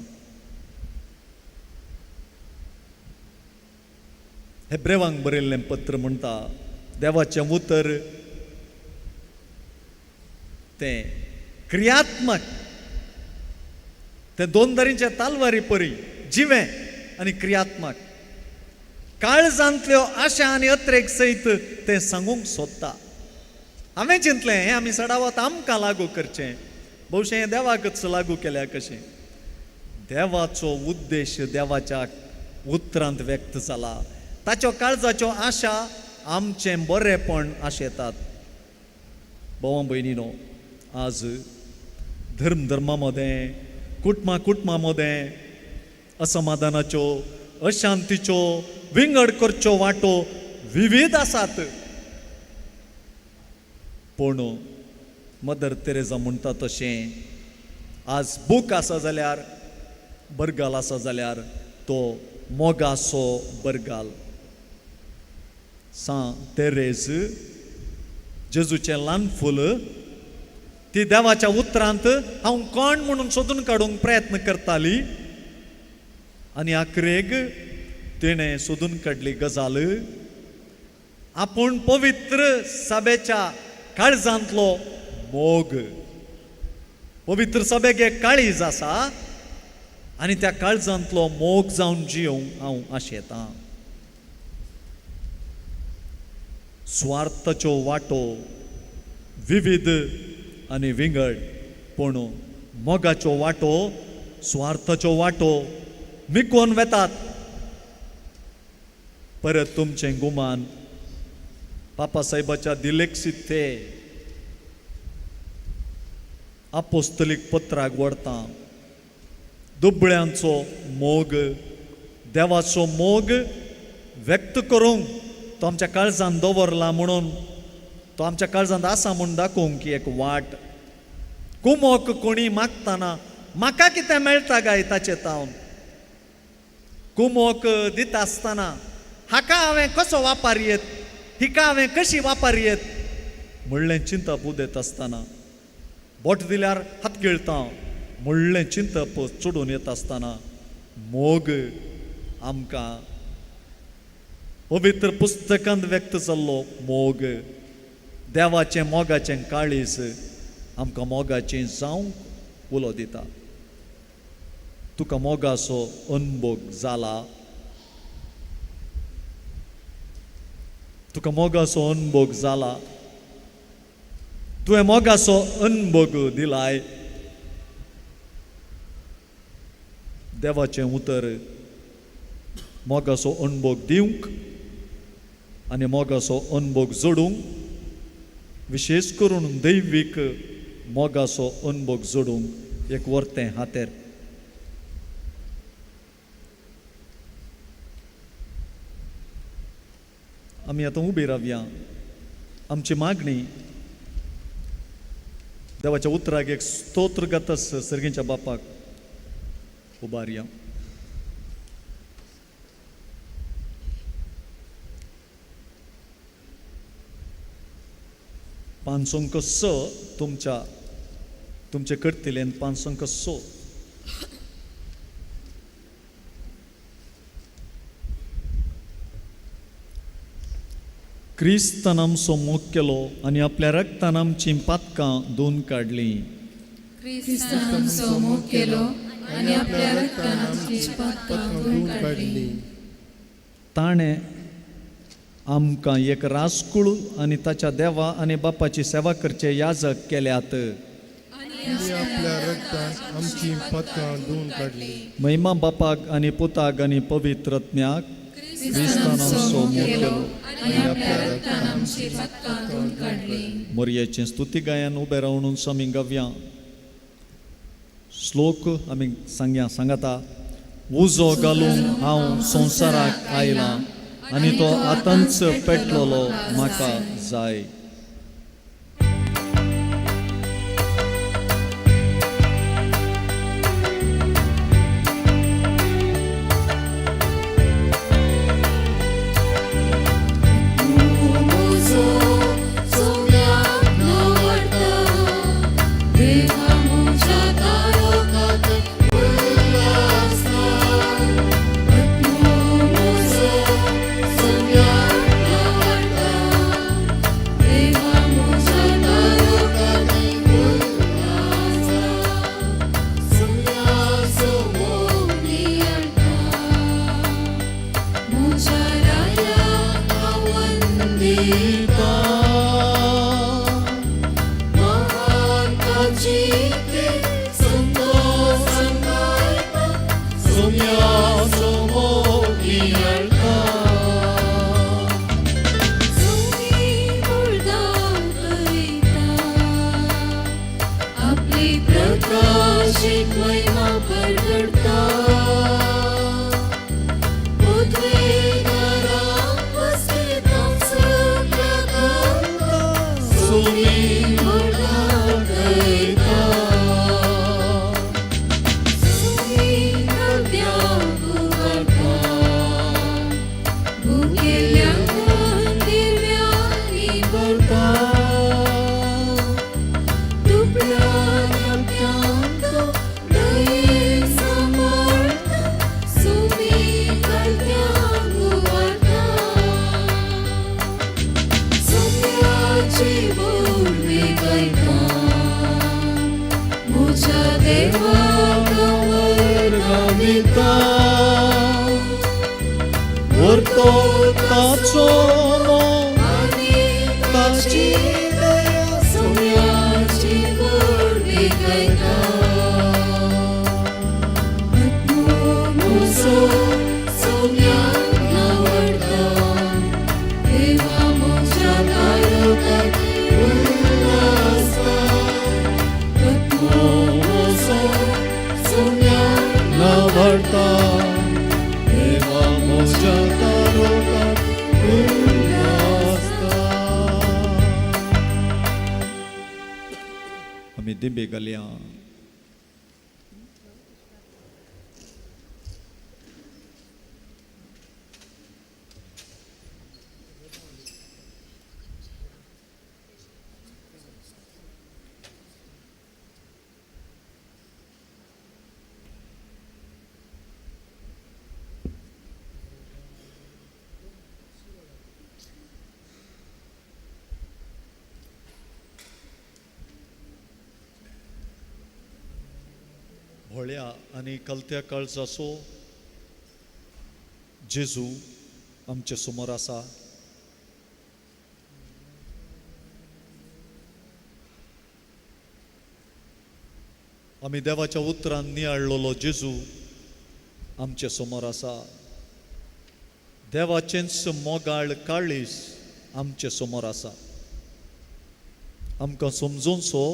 हेब्रेवांक बरयल्लें पत्र म्हणटा, देवाचें उतर तें क्रियात्मक, तें दोन तरेच्या तालवारी परी जिवें आनी क्रियात्मक. काळजांतल्यो आशा आनी अत्रेक सयत तें सांगूंक सोदता. हांवें चिंतलें हें आमी सडावत आमकां लागू करचें, भोवशें हें देवाकच लागू केल्या कशें. देवाचो उद्देश देवाच्या उतरांत व्यक्त जाला. ताच्यो काळजाच्यो आशा आमचें बरेपण आशेतात. भावा भयणीनो, आज धर्म धर्मा मदें, कुटुंबा कुटुंबा मदें असमाधानाच्यो, अशांतीच्यो, विंगड करच्यो वांटो विविध आसात. पूण मदर तेरेजा म्हणटा तशें आज बूक आसा जाल्यार, बरगाल आसा जाल्यार तो मोगाचो बरगाल. सां तेरेज जेजूचें ल्हान फूल ती देवाच्या उतरांत हांव कोण म्हणून सोदून काडूंक प्रयत्न करताली आनी आखरेक तिणें सोदून काडली गजाल, आपूण पवित्र सभेच्या काळजांतलो मोग. पवित्र सभेक एक काळीज आसा आनी त्या काळजांतलो मोग जावन जियोंक हांव आशेतां. स्वार्थाच्यो वाटो विविध आनी विंगड, पूण मोगाच्यो वाटो स्वार्थाच्यो वाटो मिकोवन वेतात. परत तुमचें गुमान पापा साहेबाच्या दिलेक्षीत ते आपोस्तलीक पत्राक व्हरता. दुबळ्यांचो मोग, देवाचो मोग व्यक्त करूंक तो आमच्या काळजान दवरला म्हणून, तो आमच्या काळजांत आसा म्हूण दाखोवंक की एक वाट. कुमोक कोणी मागतना म्हाका कितें मेळटा काय ताचे तावन, कुमोक दिता आसतना हाका हांवें कसो वापर येत, हिका हांवें कशी वापर येत म्हणलें चिंतप उदेत आसतना, बोट दिल्यार हात गिळता म्हणलें चिंतप चडून येता आसतना मोग आमकां पवित्र पुस्तकांत व्यक्त जाल्लो मोग, देवाचें मोगाचें काळीज आमकां मोगाचें जावंक उलो दिता. तुका मोगाचो अनभोग जाला, तुका मोगाचो अनभोग जाला, तुवें मोगाचो अनभोग दिलाय. देवाचें उतर मोगाचो अनभोग दिवंक आनी मोगाचो अनभोग जोडूंक, विशेश करून दैवीक मोगाचो अनभोग जोडूंक एक वर्तें हातेर. आमी आतां उबी रावया. आमची मागणी देवाच्या उतराक एक स्तोत्र गातस सर्गीच्या बापाक उबारया. पांच स तुमच्या तुमचे करतिलेन 506. क्रिस्तान आमचो मोग केलो आनी आपल्या रक्तान आमचीं पातकां धुवन काडलीं. क्रिस्तान आमचो मोग केलो आनी आपल्या रक्तान आमचीं पातकां धुवन काडलीं. ताणें आमकां एक रासकूळ आनी ताच्या देवा आनी बापाची सेवा करचे याजक केल्यात. आनी आपल्या रक्तान आमचीं पातकां धुवन काडलीं. महिमा बापाक आनी पुताक आनी पवित्र आत्म्याक. क्रिस्तान आमचो मोग केलो आनी आपल्या रक्तान आमचीं पातकां धुवन काडलीं. मोरयेचें स्तुती गायन उबें रावन आमी गावया. श्लोक आमी सांगया सांगता. उजो घालूंक हांव संवसाराक आयलां आनी तो आतांच पेटलोलो म्हाका जाय. दिंबे घालया. भोळ्या आनी कलत्या काळजाचो जेजू आमचे समोर आसा. आमी देवाच्या उतरान नियाळलेलो जेजू आमचे समोर आसा. देवाचेंच मोगाळ काळीज आमचे समोर आसा. आमकां समजूनसो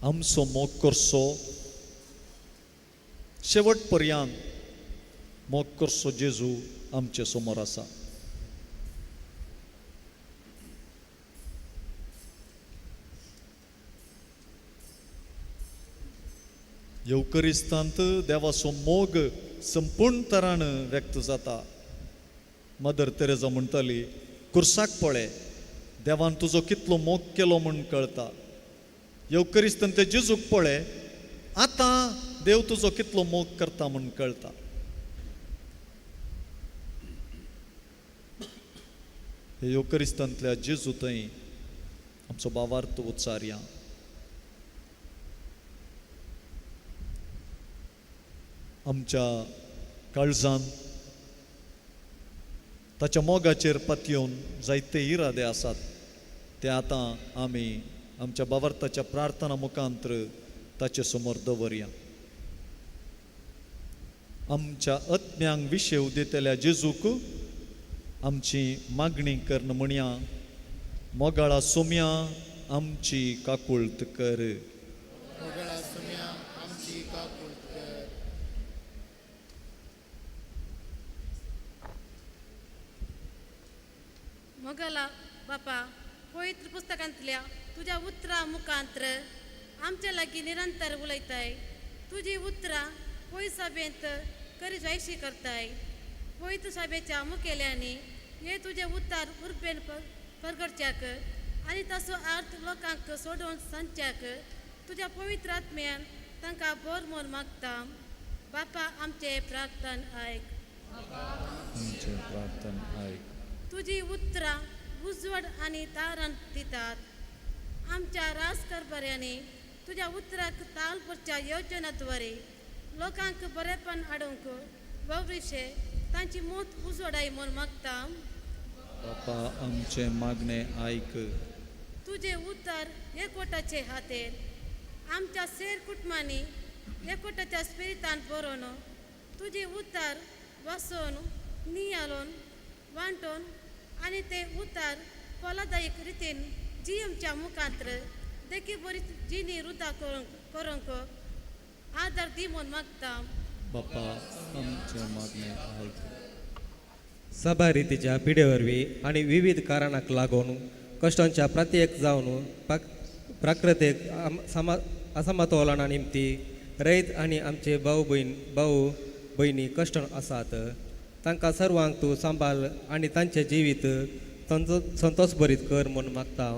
आमचो मोग करचो, शेवट पर्यंत मोग करचो जेजू आमचे समोर आसा. येवकरिस्तांत देवाचो मोग संपूर्ण तरान व्यक्त जाता. मदर तेरेजा म्हणटाली, कुर्साक पळय, देवान तुजो कितलो मोग केलो म्हूण कळटा. येवकरिस्तान ते जेजूक पळय, आतां देव तुजो कितलो मोग करता म्हूण कळटा. हे येवकरिस्तांतल्या जेजू थंय आमचो भावार्थ उच्चारया. आमच्या काळजान ताच्या मोगाचेर पातयेवन जायते इरादे आसात, ते आतां आमी आमच्या भावार्थाच्या प्रार्थना मुखांत्र ताचे समोर दवरया. आमच्या आत्म्यांक विशेव दितल्या जेजूक आमची मागणी करून म्हणया, मोगाळा सोम्या आमची काकुळत कर. मोगाला बापा, पवित्र पुस्तकांतल्या तुज्या उतरां मुखांत्र आमच्या लागीं निरंतर उलयताय. तुजी उतरां पवित्र सभेंत करी जायशी करताय. पवित्र सभेच्या मुखेल्यांनी हे तुजें उतार उर्बेन परगटच्याक आनी ताचो अर्थ लोकांक सोडोवन सांगच्याक तुज्या पवित्र आत्म्यान तांकां बोर म्हूण मागता. बापा आमचें प्रार्थन आयक. आमचें प्रार्थन आयक. तुजी उतरां उजवड आनी तारण दितात. आमच्या राजकारभाऱ्यांनी तुज्या उतराक ताल भरच्या योजनाद्वारे लोकांक बरेपण हाडूंक भविश्य तांची मूत उजवडाय म्हूण मागता. बापा आमचें मागणें आयक. तुजें उतर एकवटाचे हातेर आमच्या सेर कुटुंबांनी एकवटाच्या स्पिरितान बरोवन तुजें उतर वाचून नियाळून वांटून आनी ते उतर फलदायक रितीन जियमच्या मुखांत्र देखी बरी जिणी रुता करूंक आदार दी म्हूण मागता. बापा आमचें मागणें आयक. सभा रितीच्या पिडे वरवीं आनी विविध कारणाक लागून कश्टांच्या प्रत्येक जावन प्राकृतीक असमतोलना निमती रयत आनी आमचे भाव भयणी कश्टान आसात. तांकां सर्वांक तूं सांबाळ आनी तांचें जिवीत संतोष भरीत कर म्हूण मागता.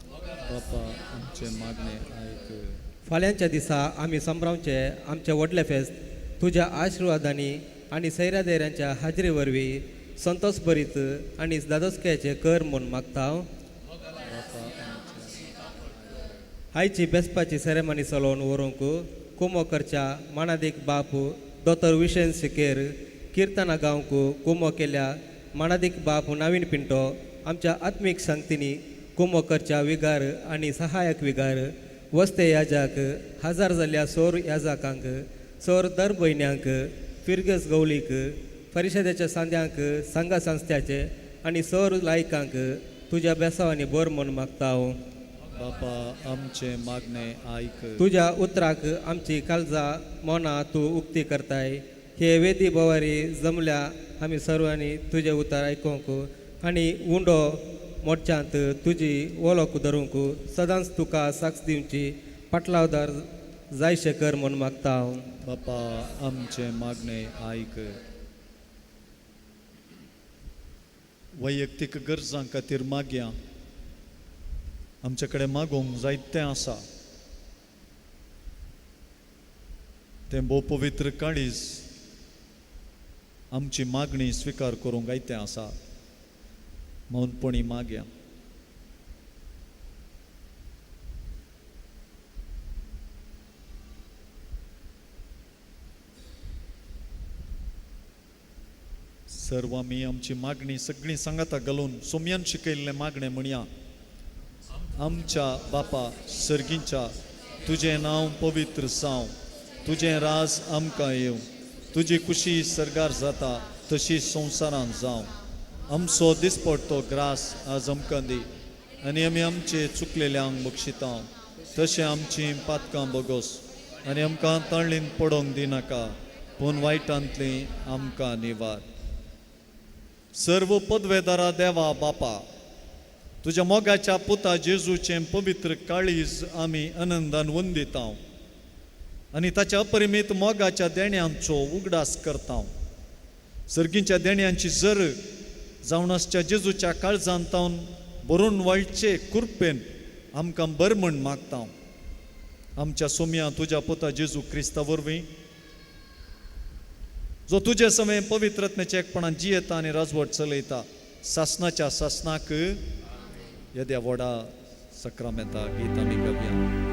बापा आमचें मागणें आयक. फाल्यांच्या दिसा आमी संभ्रमचे आमचें व्हडलें फेस्त तुज्या आशिर्वादांनी आनी सैऱ्या धैर्यांच्या हाजरे वरवीं संतोष भरीत आनी दादोसकायेचें कर म्हूण मागता. आयची बेसपाची सेरेमनी चलोवन व्हरूंक कुमो करच्या मानादीक बाप दोतोर विशेन सिकेर, किर्तना गांवक कुमो केल्या मानादीक बाप नवीन पिंटो, आमच्या आत्मीक संगतींनी कुमो करच्या विगार आनी सहायक विगार वस्ते याजाक, हजार जाल्ल्या सोर याजाकांक, सोर दर भयण्यांक, फिरगस गवलीक, परिशदेच्या सांद्यांक, संघा संस्थ्याचे आनी सोर लायकांक तुज्या बेसावांनी बोर म्हूण मागता हांव. बापा आमचें मागणें आयक. तुज्या उतराक आमची काळजां मनां तूं उक्ती करताय. हे वेदी बोवारी जमल्या आमी सर्वांनी तुजें उतर आयकूंक आनी उंडो मोडच्यांत तुजी वळख धरूंक सदांच तुका साक्ष दिवची पाटलावदार जायशें कर म्हूण मागता हांव. बापा आमचें मागणें आयक. वैयक्तीक गरजां खातीर मागया. आमचे कडेन मागूंक जायतें आसा. तें भोव पवित्र काळीज आमची मागणी स्विकार करूंक आयतें आसा. मौनपणी मागया. सर्व आमी आमची मागणी सगळीं सांगाता घालून सोमयान शिकयल्लें मागणें म्हणया. आमच्या बापा सर्गींच्या, तुजें नांव पवित्र जावं, तुजें राज आमकां येवं, तुजी खुशी सर्गार जाता तशी संवसारांत जावं. आमचो दिसपडतो ग्रास आज आमकां दी आनी आमी आमचे चुकलेल्यांक बक्षिता तशें आमची पातकां बोगोस आनी आमकां ताळणीन पडोवंक दिनाका, पूण वायटांतली आमकां निवार. सर्व पदवेदारा देवा बापा, तुज्या मोगाच्या पुता जेजूचें पवित्र काळीज आमी आनंदान वंदिता आनी ताच्या अपरिमीत मोगाच्या देण्यांचो उगडास करता. सर्गींच्या देण्यांची जर जावन आसच्या जेजूच्या काळजान तावन भरून वळचे कुरपेन आमकां बर म्हण मागता. आमच्या सोमया तुज्या पुता जेजू क्रिस्ता वरवीं, जो तुजे समें पवित्रत्मेच्या एकपणान जियेता आनी राजवट चलयता सासनाच्या सासनाक. येद्या व्हडा सक्रामेंता गीत आमी गावया.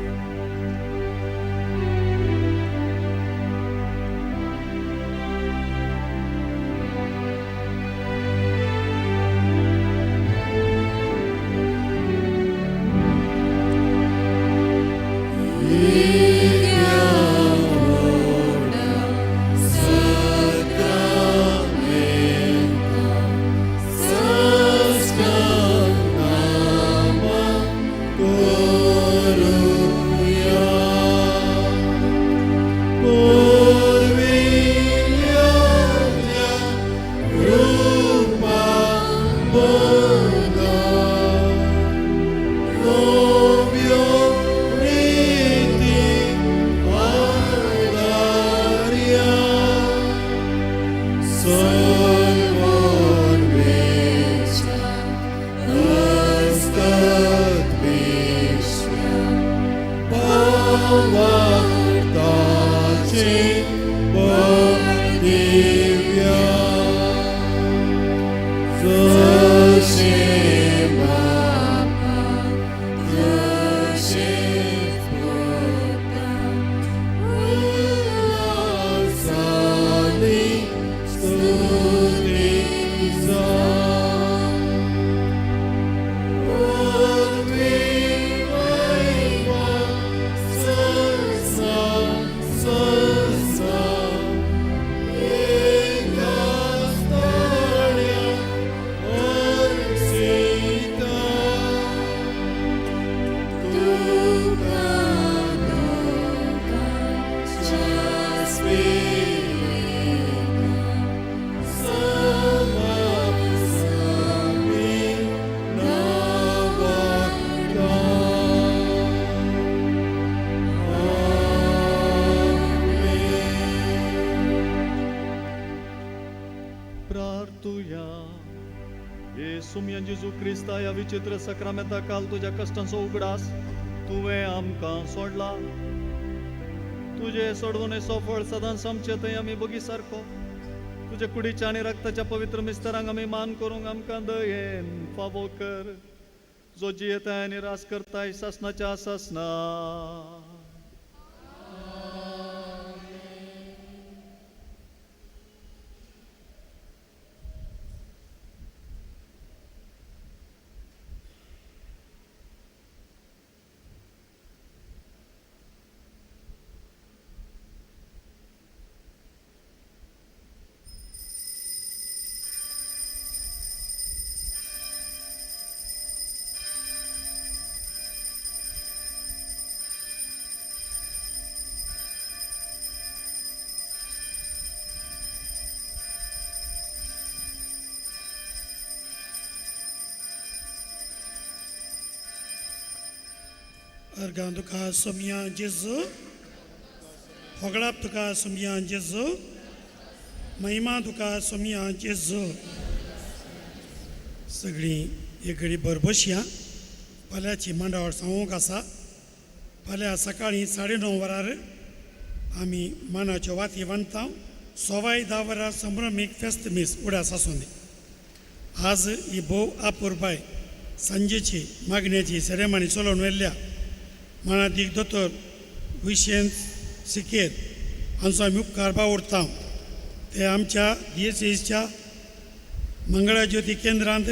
विचित्र सक्रामेंता काल तुज्या कश्टांचो उगडास तुवें आमकां सोडला. तुजे सोडवणेचो फळ सदांच आमचे थंय आमी बगी सारको तुजे कुडीच्या आनी रक्ताच्या पवित्र मिस्तरांक आमी मान करूंक आमकां दयेन फावो कर, जो जियेताय आनी रास करताय सासनाच्या सासना. अर्गां तुका सोमया जेजू, होगळाप तुका सोमया जेजू, महिमा तुका सोमया जेजू. सगळीं एक घडी भर बसया. फाल्यांची मांडावळ सांगूंक आसा. फाल्यां सकाळीं 9:30 वरार आमी मानाच्यो वाती बांदता. 10:15 वरार संभ्रमीक फेस्त मीस उडास आसूं दी. आज ही भोव आपुरबाय सांजेची मागण्याची सेरेमनी चलोवन व्हेल्ल्या मानादीक दोतोर विशेंत सिकेर हांचो आमी उपकार बावुरता. ते आमच्या डिएसीच्या मंगळाज्योती केंद्रांत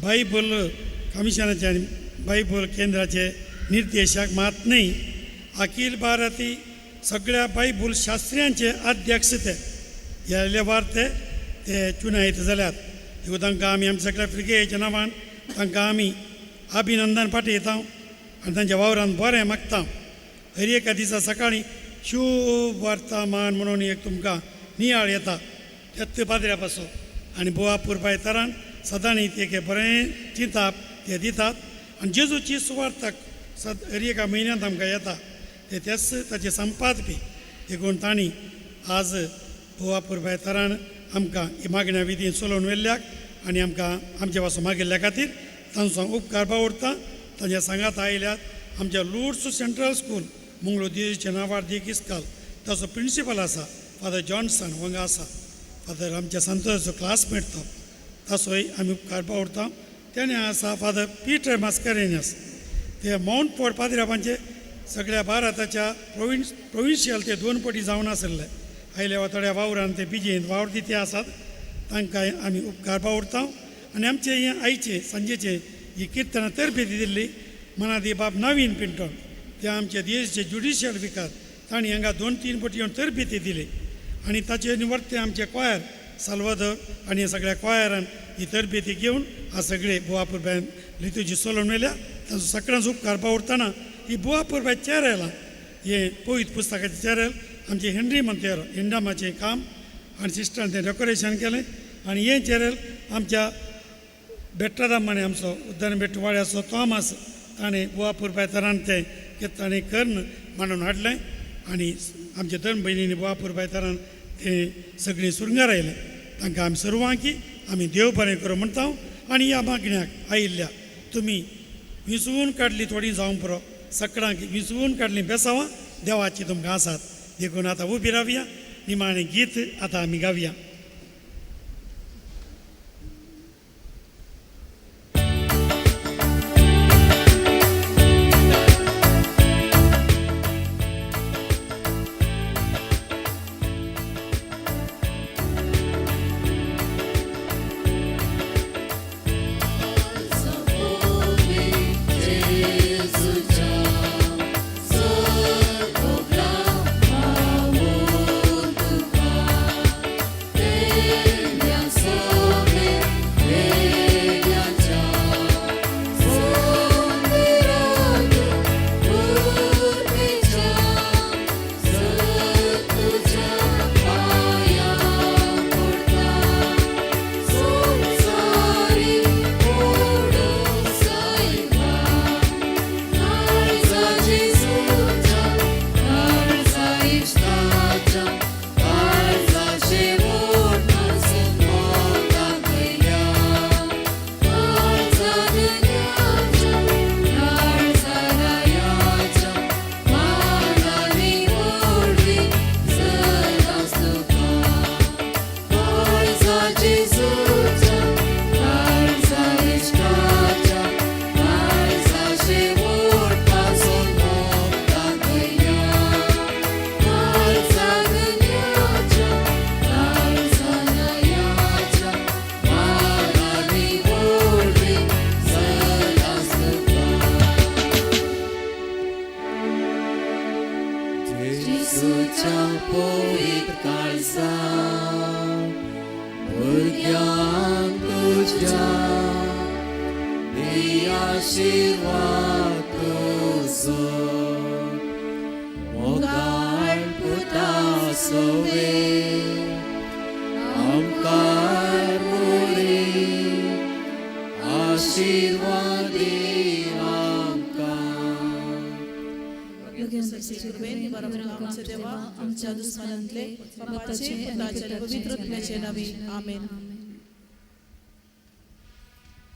बायबल कमिशनाचे आनी बायबल केंद्राचे निर्देशक मात न्हय, अखिल भारती सगळ्या बायबल शास्त्र्यांचे अध्यक्ष ते ह्या लेवार ते ते चुनायत जाल्यात. देखून तांकां आमी आमच्या सगळ्या फ्रिगेच्या नांवान तांकां आमी अभिनंदन पाठयता आनी तांच्या वावरान बरें मागता. हर एका दिसा सकाळीं शुभ वर्तमान म्हणून एक तुमकां नियाळ येता त्याच पाद्र्या पासून आनी बोवा पुरबायतरान सदांनी ते एक बरें चिंताप ते दितात आनी जेजूची सुवार्ता सद हर एका म्हयन्यांत आमकां येता ते तेच ताचे संपादपी. देखून तांणी आज बोवा पुरबायतरान आमकां ही मागण्या विधीन चलोवन व्हेल्ल्याक आनी आमकां आमचे पासून मागिल्ल्या खातीर तांचो उपकार पावडटा. तांच्या सांगात आयल्यात आमच्या लुर्ड्स सेंट्रल स्कूल मंगळूर दिवचे नांवार देख इस्काल ताचो प्रिंसिपल आसा फादर जॉन्सन हांगा आसा. फादर आमच्या संतोषाचो क्लासमेट तो, ताचोय आमी उपकार पावडटा. तेणे आसा फादर पिटर मास्करेनियस, ते मावंट फोर्ट पाद्र्याबांचे सगळ्या भारताच्या प्रोविन्शियल ते दोन पटी जावन आशिल्ले. आयल्या थोड्या वावरान ते बिजेंत वावर दिते आसात, तांकां आमी उपकार पावडटा. आनी आमचे हे आयचे सांजेचे ही किर्तनां तरबेती दिल्ली मनादी बाब नवीन पिंटोन, ते आमचे देशचे ज्युडिशियल विकार, तांणी हांगा 2-3 पटी येवन तरबेती दिली आनी ताचे निवर्ते आमचे क्वायर साल्वादोर आनी सगळ्या क्वायरान ही तरबेती घेवन आज सगळे बुवा पुरबायन लितूजी चलोवन व्हेल्या. तांचो सगळ्यांचो उपकार पावडटना ही बुवा पुरबाय चेरेलां हें पवित्र पुस्तकाचें चेरेल आमचें हेनरी मंतेरो इंडामाचें काम आनी सिस्टरान तें डेकोरेशन केलें आनी हें चेरेल आमच्या बेट्रादामाने आमचो उद्दान बेट्ट वाड्याचो तॉमास ताणें बुवा पुरबायतरान तें ताणें कर्ण मांडून हाडलें आनी आमच्या धर्म भयणींनी बुवा पुरबायतरान तें सगळीं सुरंगार आयलें. तांकां आमी सर्वांकी आमी देव बरें करूं म्हणटा. आनी ह्या मागण्याक आयिल्ल्या तुमी विसवून काडली थोडीं जावंक पुरो, सगळ्यांक विसवून काडलीं बेसावां देवाची तुमकां आसात. देखून आतां उबी रावया, निमाणें गीत आतां आमी गावया. आमच्या दुस्मानांतले बापाचे पुताचे पवित्र आत्म्याचे नांवे आमेन.